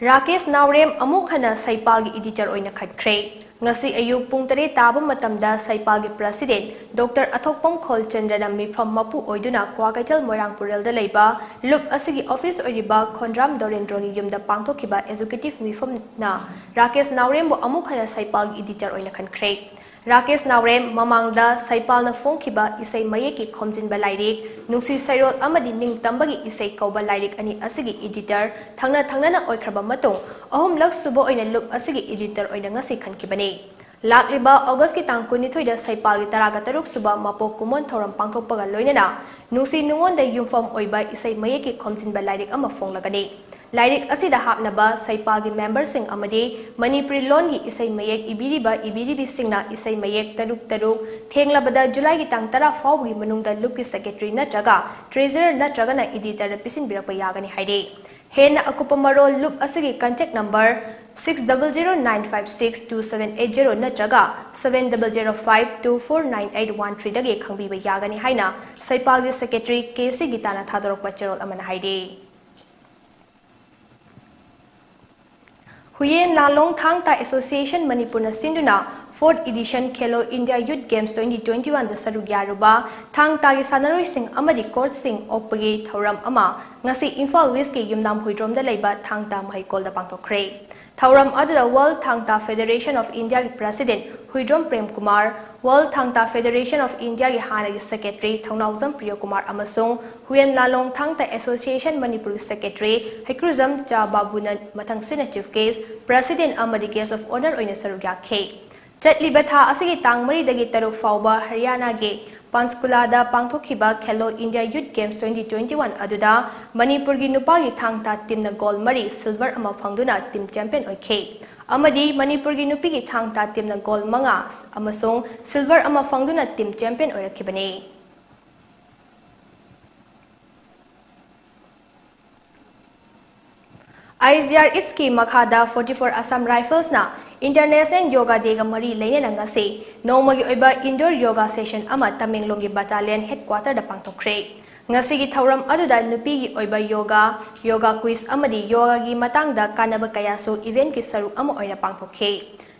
ꯔꯥꯀꯦꯁ ꯅꯥꯎꯔꯦꯝ ꯑꯃꯨꯛ ꯍꯟꯅ ꯁꯩꯄꯥꯜꯒꯤ ꯏꯗꯤꯇꯔ ꯑꯣꯏꯅ ꯈꯟꯈ꯭ꯔꯦ꯫ ꯉꯁꯤ ꯑꯌꯨꯛ ꯄꯨꯡ ꯇꯔꯦꯠ ꯇꯥꯕ ꯃꯇꯝꯗ ꯁꯩꯄꯥꯜꯒꯤ ꯄ꯭ꯔꯁꯤꯗꯦꯟꯠ ꯗꯣꯛꯇꯔ ꯑꯊꯣꯛꯄꯝ ꯈꯣꯜꯆꯟꯗ꯭ꯔꯅ ꯃꯤꯐꯝ ꯃꯄꯨ ꯑꯣꯏꯗꯨꯅ ꯀ꯭ꯋꯥꯀꯩꯊꯦꯜ ꯃꯣꯏꯔꯥꯡꯄꯨꯔꯦꯜꯗ ꯂꯩꯕ ꯂꯨꯞ ꯑꯁꯤꯒꯤ ꯑꯣꯐꯤꯁ ꯑꯣꯏꯔꯤꯕ ꯈꯣꯟꯗ꯭ꯔꯥꯝ ꯗꯣꯔꯦꯟꯗ꯭ꯔꯣꯒꯤ ꯌꯨꯝꯗ ꯄꯥꯡꯊꯣꯛꯈꯤꯕ ꯑꯦꯖꯨꯀꯦꯇꯤꯚ ꯃꯤꯐꯝꯅ ꯔꯥꯀꯦꯁ ꯅꯥꯎꯔꯦꯝꯕꯨ ꯑꯃꯨꯛ ꯍꯟꯅ ꯁꯩꯄꯥꯜꯒꯤ ꯏꯗꯤꯇꯔ ꯑꯣꯏꯅ ꯈꯟꯈ꯭ꯔꯦ꯫ ꯔꯥꯀꯦꯁ ꯅꯥꯎꯔꯦꯝ ꯃꯃꯥꯡꯗ ꯁꯩꯄꯥꯜꯅ ꯐꯣꯡꯈꯤꯕ ꯏꯁꯩ ꯃꯌꯦꯛꯀꯤ ꯈꯣꯝꯖꯤꯟꯕ ꯂꯥꯏꯔꯤꯛ ꯅꯨꯡꯁꯤ ꯁꯩꯔꯣꯜ ꯑꯃꯗꯤ ꯅꯤꯡꯇꯝꯕꯒꯤ ꯏꯁꯩ ꯀꯧꯕ ꯂꯥꯏꯔꯤꯛ ꯑꯅꯤ ꯑꯁꯤꯒꯤ ꯏꯗꯤꯇꯔ ꯊꯪꯅ ꯊꯪꯅꯅ ꯑꯣꯏꯈ꯭ꯔꯕ ꯃꯇꯨꯡ, ꯑꯍꯨꯝꯂꯛ ꯁꯨꯕ ꯑꯣꯏꯅ ꯂꯨꯞ ꯑꯁꯤꯒꯤ ꯏꯗꯤꯇꯔ ꯑꯣꯏꯅ ꯉꯁꯤ ꯈꯟꯈꯤꯕꯅꯤ꯫ ꯂꯥꯛꯂꯤꯕ ꯑꯣꯒꯁꯀꯤ ꯇꯥꯡ ꯀꯨꯟꯅꯤꯊꯣꯏꯗ ꯁꯩꯄꯥꯜꯒꯤ ꯇꯔꯥꯒ ꯇꯔꯨꯛ ꯁꯨꯕ ꯃꯄꯣꯛ ꯀꯨꯝꯑꯣꯟ ꯊꯧꯔꯝ ꯄꯥꯡꯊꯣꯛꯄꯒ ꯂꯣꯏꯅꯅ ꯅꯨꯡꯁꯤ ꯅꯨꯡꯉꯣꯟꯗ ꯌꯨꯝꯐꯝ ꯑꯣꯏꯕ ꯏꯁꯩ ꯃꯌꯦꯛꯀꯤ ꯈꯣꯝꯖꯤꯟꯕ ꯂꯥꯏꯔꯤꯛ ꯑꯃ ꯐꯣꯡꯂꯒꯅꯤ꯫ ꯂꯥꯏꯔꯤꯛ ꯑꯁꯤꯗ ꯍꯥꯞꯅꯕ ꯁꯩꯄꯥꯜꯒꯤ ꯃꯦꯝꯕꯔꯁꯤꯡ ꯑꯃꯗꯤ ꯃꯅꯤꯄꯨꯔꯤ ꯂꯣꯟꯒꯤ ꯏꯁꯩ ꯃꯌꯦꯛ ꯏꯕꯤꯔꯤꯕ ꯏꯕꯤꯔꯤꯕꯤꯁꯤꯡꯅ ꯏꯁꯩ ꯃꯌꯦꯛ ꯇꯔꯨꯛ ꯇꯔꯨꯛ ꯊꯦꯡꯂꯕꯗ ꯖꯨꯂꯥꯏꯒꯤ ꯇꯥꯡ ꯇꯔꯥ ꯐꯥꯎꯕꯒꯤ ꯃꯅꯨꯡꯗ ꯂꯨꯞꯀꯤ ꯁꯦꯀ꯭ꯔꯦꯇꯔꯤ ꯅꯠꯇ꯭ꯔꯒ ꯇ꯭ꯔꯦꯖꯔꯔ ꯅꯠꯇ꯭ꯔꯒꯅ ꯏꯗꯤꯇꯔꯗ ꯄꯤꯁꯤꯟꯕꯤꯔꯛꯄ ꯌꯥꯒꯅꯤ ꯍꯥꯏꯔꯤ꯫ ꯍꯦꯟꯅ ꯑꯀꯨꯞꯄ ꯃꯔꯣꯜ ꯂꯨꯞ ꯑꯁꯤꯒꯤ contact number six double zero nine five six two seven eight zero ꯅꯠꯇ꯭ꯔꯒ seven double zero five two four nine eight one three ꯗꯒꯤ ꯈꯪꯕꯤꯕ ꯌꯥꯒꯅꯤ ꯍꯥꯏꯅ ꯁꯩꯄꯥꯜꯒꯤ ꯁꯦꯀ꯭ꯔꯦꯇꯔꯤ ꯀꯦ ꯁꯤ ꯒꯤꯇꯥꯅ ꯊꯥꯗꯣꯔꯛꯄ ꯆꯦꯔꯣꯜ ꯑꯃꯅ ꯍꯥꯏꯔꯤ꯫ ꯍꯨꯌꯦꯟ ꯂꯥꯂꯣꯡ ꯊꯥꯡ ꯇꯥ ꯑꯦꯁꯣꯁꯤꯌꯦꯁꯟ ꯃꯅꯤꯄꯨꯔꯅ ꯁꯤꯟꯗꯨꯅ fourth edition Khelo India Youth Games twenty twenty-one ꯗ ꯁꯔꯨꯛ ꯌꯥꯔꯨꯕ ꯊꯥꯡ ꯇꯥꯒꯤ ꯁꯥꯟꯅꯔꯣꯏꯁꯤꯡ ꯑꯃꯗꯤ ꯀꯣꯆꯁꯤꯡ ꯑꯣꯛꯄꯒꯤ ꯊꯧꯔꯝ ꯑꯃ ꯉꯁꯤ ꯏꯝꯐꯥꯜ ꯋꯦꯁꯀꯤ ꯌꯨꯝꯅꯥꯝ ꯍꯨꯏꯗ꯭ꯔꯣꯝꯗ ꯂꯩꯕ ꯊꯥꯡ ꯇꯥ ꯃꯍꯩꯀꯣꯜꯗ ꯄꯥꯡꯊꯣꯛꯈ꯭ꯔꯦ꯫ ꯊꯧꯔꯝ ꯑꯗꯨꯗ World Thang Ta Federation of India ꯒꯤ President Huidrom Prem Kumar, World Thang Ta Federation of India ꯒꯤ ꯍꯥꯟꯅꯒꯤ Secretary ꯊꯧꯅꯥꯎꯖꯝ ꯄ꯭ꯔꯤꯌꯣ ꯀꯨꯃꯥꯔ ꯑꯃꯁꯨꯡ ꯍꯨꯌꯦꯟ ꯂꯥꯂꯣꯡ ꯊꯥꯡ ꯇꯥ ꯑꯦꯁꯣꯁꯤꯌꯦꯁꯟ ꯃꯅꯤꯄꯨꯔꯒꯤ Secretary ꯍꯩꯀ꯭ꯔꯨꯖꯝ ꯆꯥ ꯕꯥꯕꯨꯅ ꯃꯊꯪꯁꯤꯠꯅ Chief Guest, President ꯑꯃꯗꯤ Guest of Honour ꯑꯣꯏꯅ ꯁꯔꯨꯛ ꯌꯥꯈꯤ꯫ ꯆꯠꯂꯤꯕ ꯊꯥ ꯑꯁꯤꯒꯤ ꯇꯥꯡ ꯃꯔꯤꯗꯒꯤ ꯇꯔꯨꯛ ꯐꯥꯎꯕ ꯍꯔꯤꯌꯥꯅꯥꯒꯤ ꯄꯥꯟꯆꯀꯨꯂꯥꯗ ꯄꯥꯡꯊꯣꯛꯈꯤꯕ Khelo India Youth Games twenty twenty-one ꯑꯗꯨꯗ ꯃꯅꯤꯄꯨꯔꯒꯤ ꯅꯨꯄꯥꯒꯤ ꯊꯥꯡ ꯇꯥ ꯇꯤꯝꯅ ꯒꯣꯜ ꯃꯔꯤ, ꯁꯤꯜꯚꯔ ꯑꯃ ꯐꯪꯗꯨꯅ ꯇꯤꯝ ꯆꯦꯝꯄꯤꯌꯟ ꯑꯣꯏꯈꯤ꯫ ꯑꯃꯗꯤ ꯃꯅꯤꯄꯨꯔꯒꯤ ꯅꯨꯄꯤꯒꯤ ꯊꯥꯡ ꯇꯥ ꯇꯤꯝꯅ ꯒꯣꯜ ꯃꯉꯥ ꯑꯃꯁꯨꯡ ꯁꯤꯜꯚꯔ ꯑꯃ ꯐꯪꯗꯨꯅ ꯇꯤꯝ ꯆꯦꯝꯄꯤꯌꯟ ꯑꯣꯏꯔꯛꯈꯤꯕꯅꯤ꯫ IGR ꯏꯠꯁꯀꯤ ꯃꯈꯥꯗ forty-four Assam Riflesꯅ International Yoga Dayꯒ ꯃꯔꯤ ꯂꯩꯅꯅ ꯉꯁꯤ ꯅꯣꯡꯃꯒꯤ ꯑꯣꯏꯕ indoor yoga session ꯑꯃ ꯇꯃꯦꯡꯂꯣꯡꯒꯤ battalion headquarterꯗ ꯄꯥꯡꯊꯣꯛꯈ꯭ꯔꯦ꯫ ꯉꯁꯤꯒꯤ ꯊꯧꯔꯝ ꯑꯗꯨꯗ ꯅꯨꯄꯤꯒꯤ ꯑꯣꯏꯕ yoga, yoga quiz ꯑꯃꯗꯤ yogaꯒꯤ ꯃꯇꯥꯡꯗ ꯀꯥꯟꯅꯕ ꯀꯌꯥꯁꯨ eventꯀꯤ ꯁꯔꯨꯛ ꯑꯃ ꯑꯣꯏꯅ ꯄꯥꯡꯊꯣꯛꯈꯤ꯫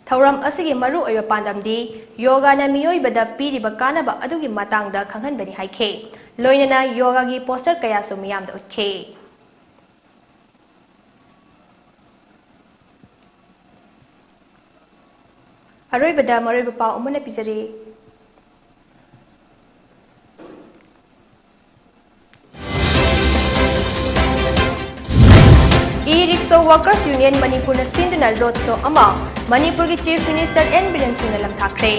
ꯊꯧꯔꯝ ꯑꯁꯤꯒꯤ ꯃꯔꯨꯑꯣꯏꯕ ꯄꯥꯟꯗꯝꯗꯤ yogaꯅ ꯃꯤꯑꯣꯏꯕꯗ ꯄꯤꯔꯤꯕ ꯀꯥꯟꯅꯕ ꯑꯗꯨꯒꯤ ꯃꯇꯥꯡꯗ ꯈꯪꯍꯟꯕꯅꯤ ꯍꯥꯏꯈꯤ꯫ ꯂꯣꯏꯅꯅ yogaꯒꯤ poster ꯀꯌꯥꯁꯨ ꯃꯤꯌꯥꯝꯗ ꯎꯠꯈꯤ꯫ ꯑꯔꯣꯏꯕꯗ ꯃꯔꯨꯑꯣꯏꯕ ꯄꯥꯎ ꯑꯃꯨꯟꯅ ꯄꯤꯖꯔꯤ꯫ E-Rickshaw Workers Union ꯃꯅꯤꯄꯨꯔꯅ ꯁꯤꯟꯗꯨꯅ road show ꯑꯃ ꯃꯅꯤꯄꯨꯔꯒꯤ Chief Minister N ꯕꯤꯔꯦꯟ ꯁꯤꯡꯅ ꯂꯝꯊꯥꯈ꯭ꯔꯦ꯫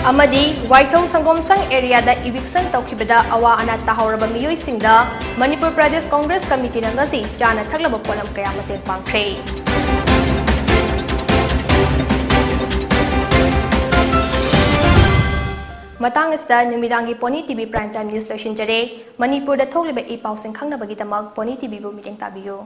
ꯑꯃꯗꯤ ꯋꯥꯏꯊꯧ ꯁꯪꯒꯣꯝ ꯁꯪ areaꯗ eviction ꯇꯧꯈꯤꯕꯗ ꯑꯋꯥ ꯑꯅꯥ ꯇꯥꯍꯧꯔꯕ ꯃꯤꯑꯣꯏꯁꯤꯡꯗ ꯃꯅꯤꯄꯨꯔ ꯄ꯭ꯔꯗꯦꯁ ꯀꯣꯡꯒ꯭ꯔꯦꯁ ꯀꯃꯤꯇꯤꯅ ꯉꯁꯤ ꯆꯥꯅ ꯊꯛꯅꯕ ꯄꯣꯠꯂꯝ ꯀꯌꯥ ꯃꯇꯦꯡ ꯄꯥꯡꯈ꯭ꯔꯦ꯫ ꯃꯇꯥꯡ ꯑꯁꯤꯗ ꯅꯨꯃꯤꯗꯥꯡꯒꯤ Pony TV Prime Time News ꯂꯣꯏꯁꯤꯟꯖꯔꯦ꯫ ꯃꯅꯤꯄꯨꯔꯗ ꯊꯣꯛꯂꯤꯕ ꯏ ꯄꯥꯎꯁꯤꯡ ꯈꯪꯅꯕꯒꯤꯗꯃꯛ Pony TVꯕꯨ ꯃꯤꯠꯌꯦꯡ ꯇꯥꯕꯤꯌꯨ꯫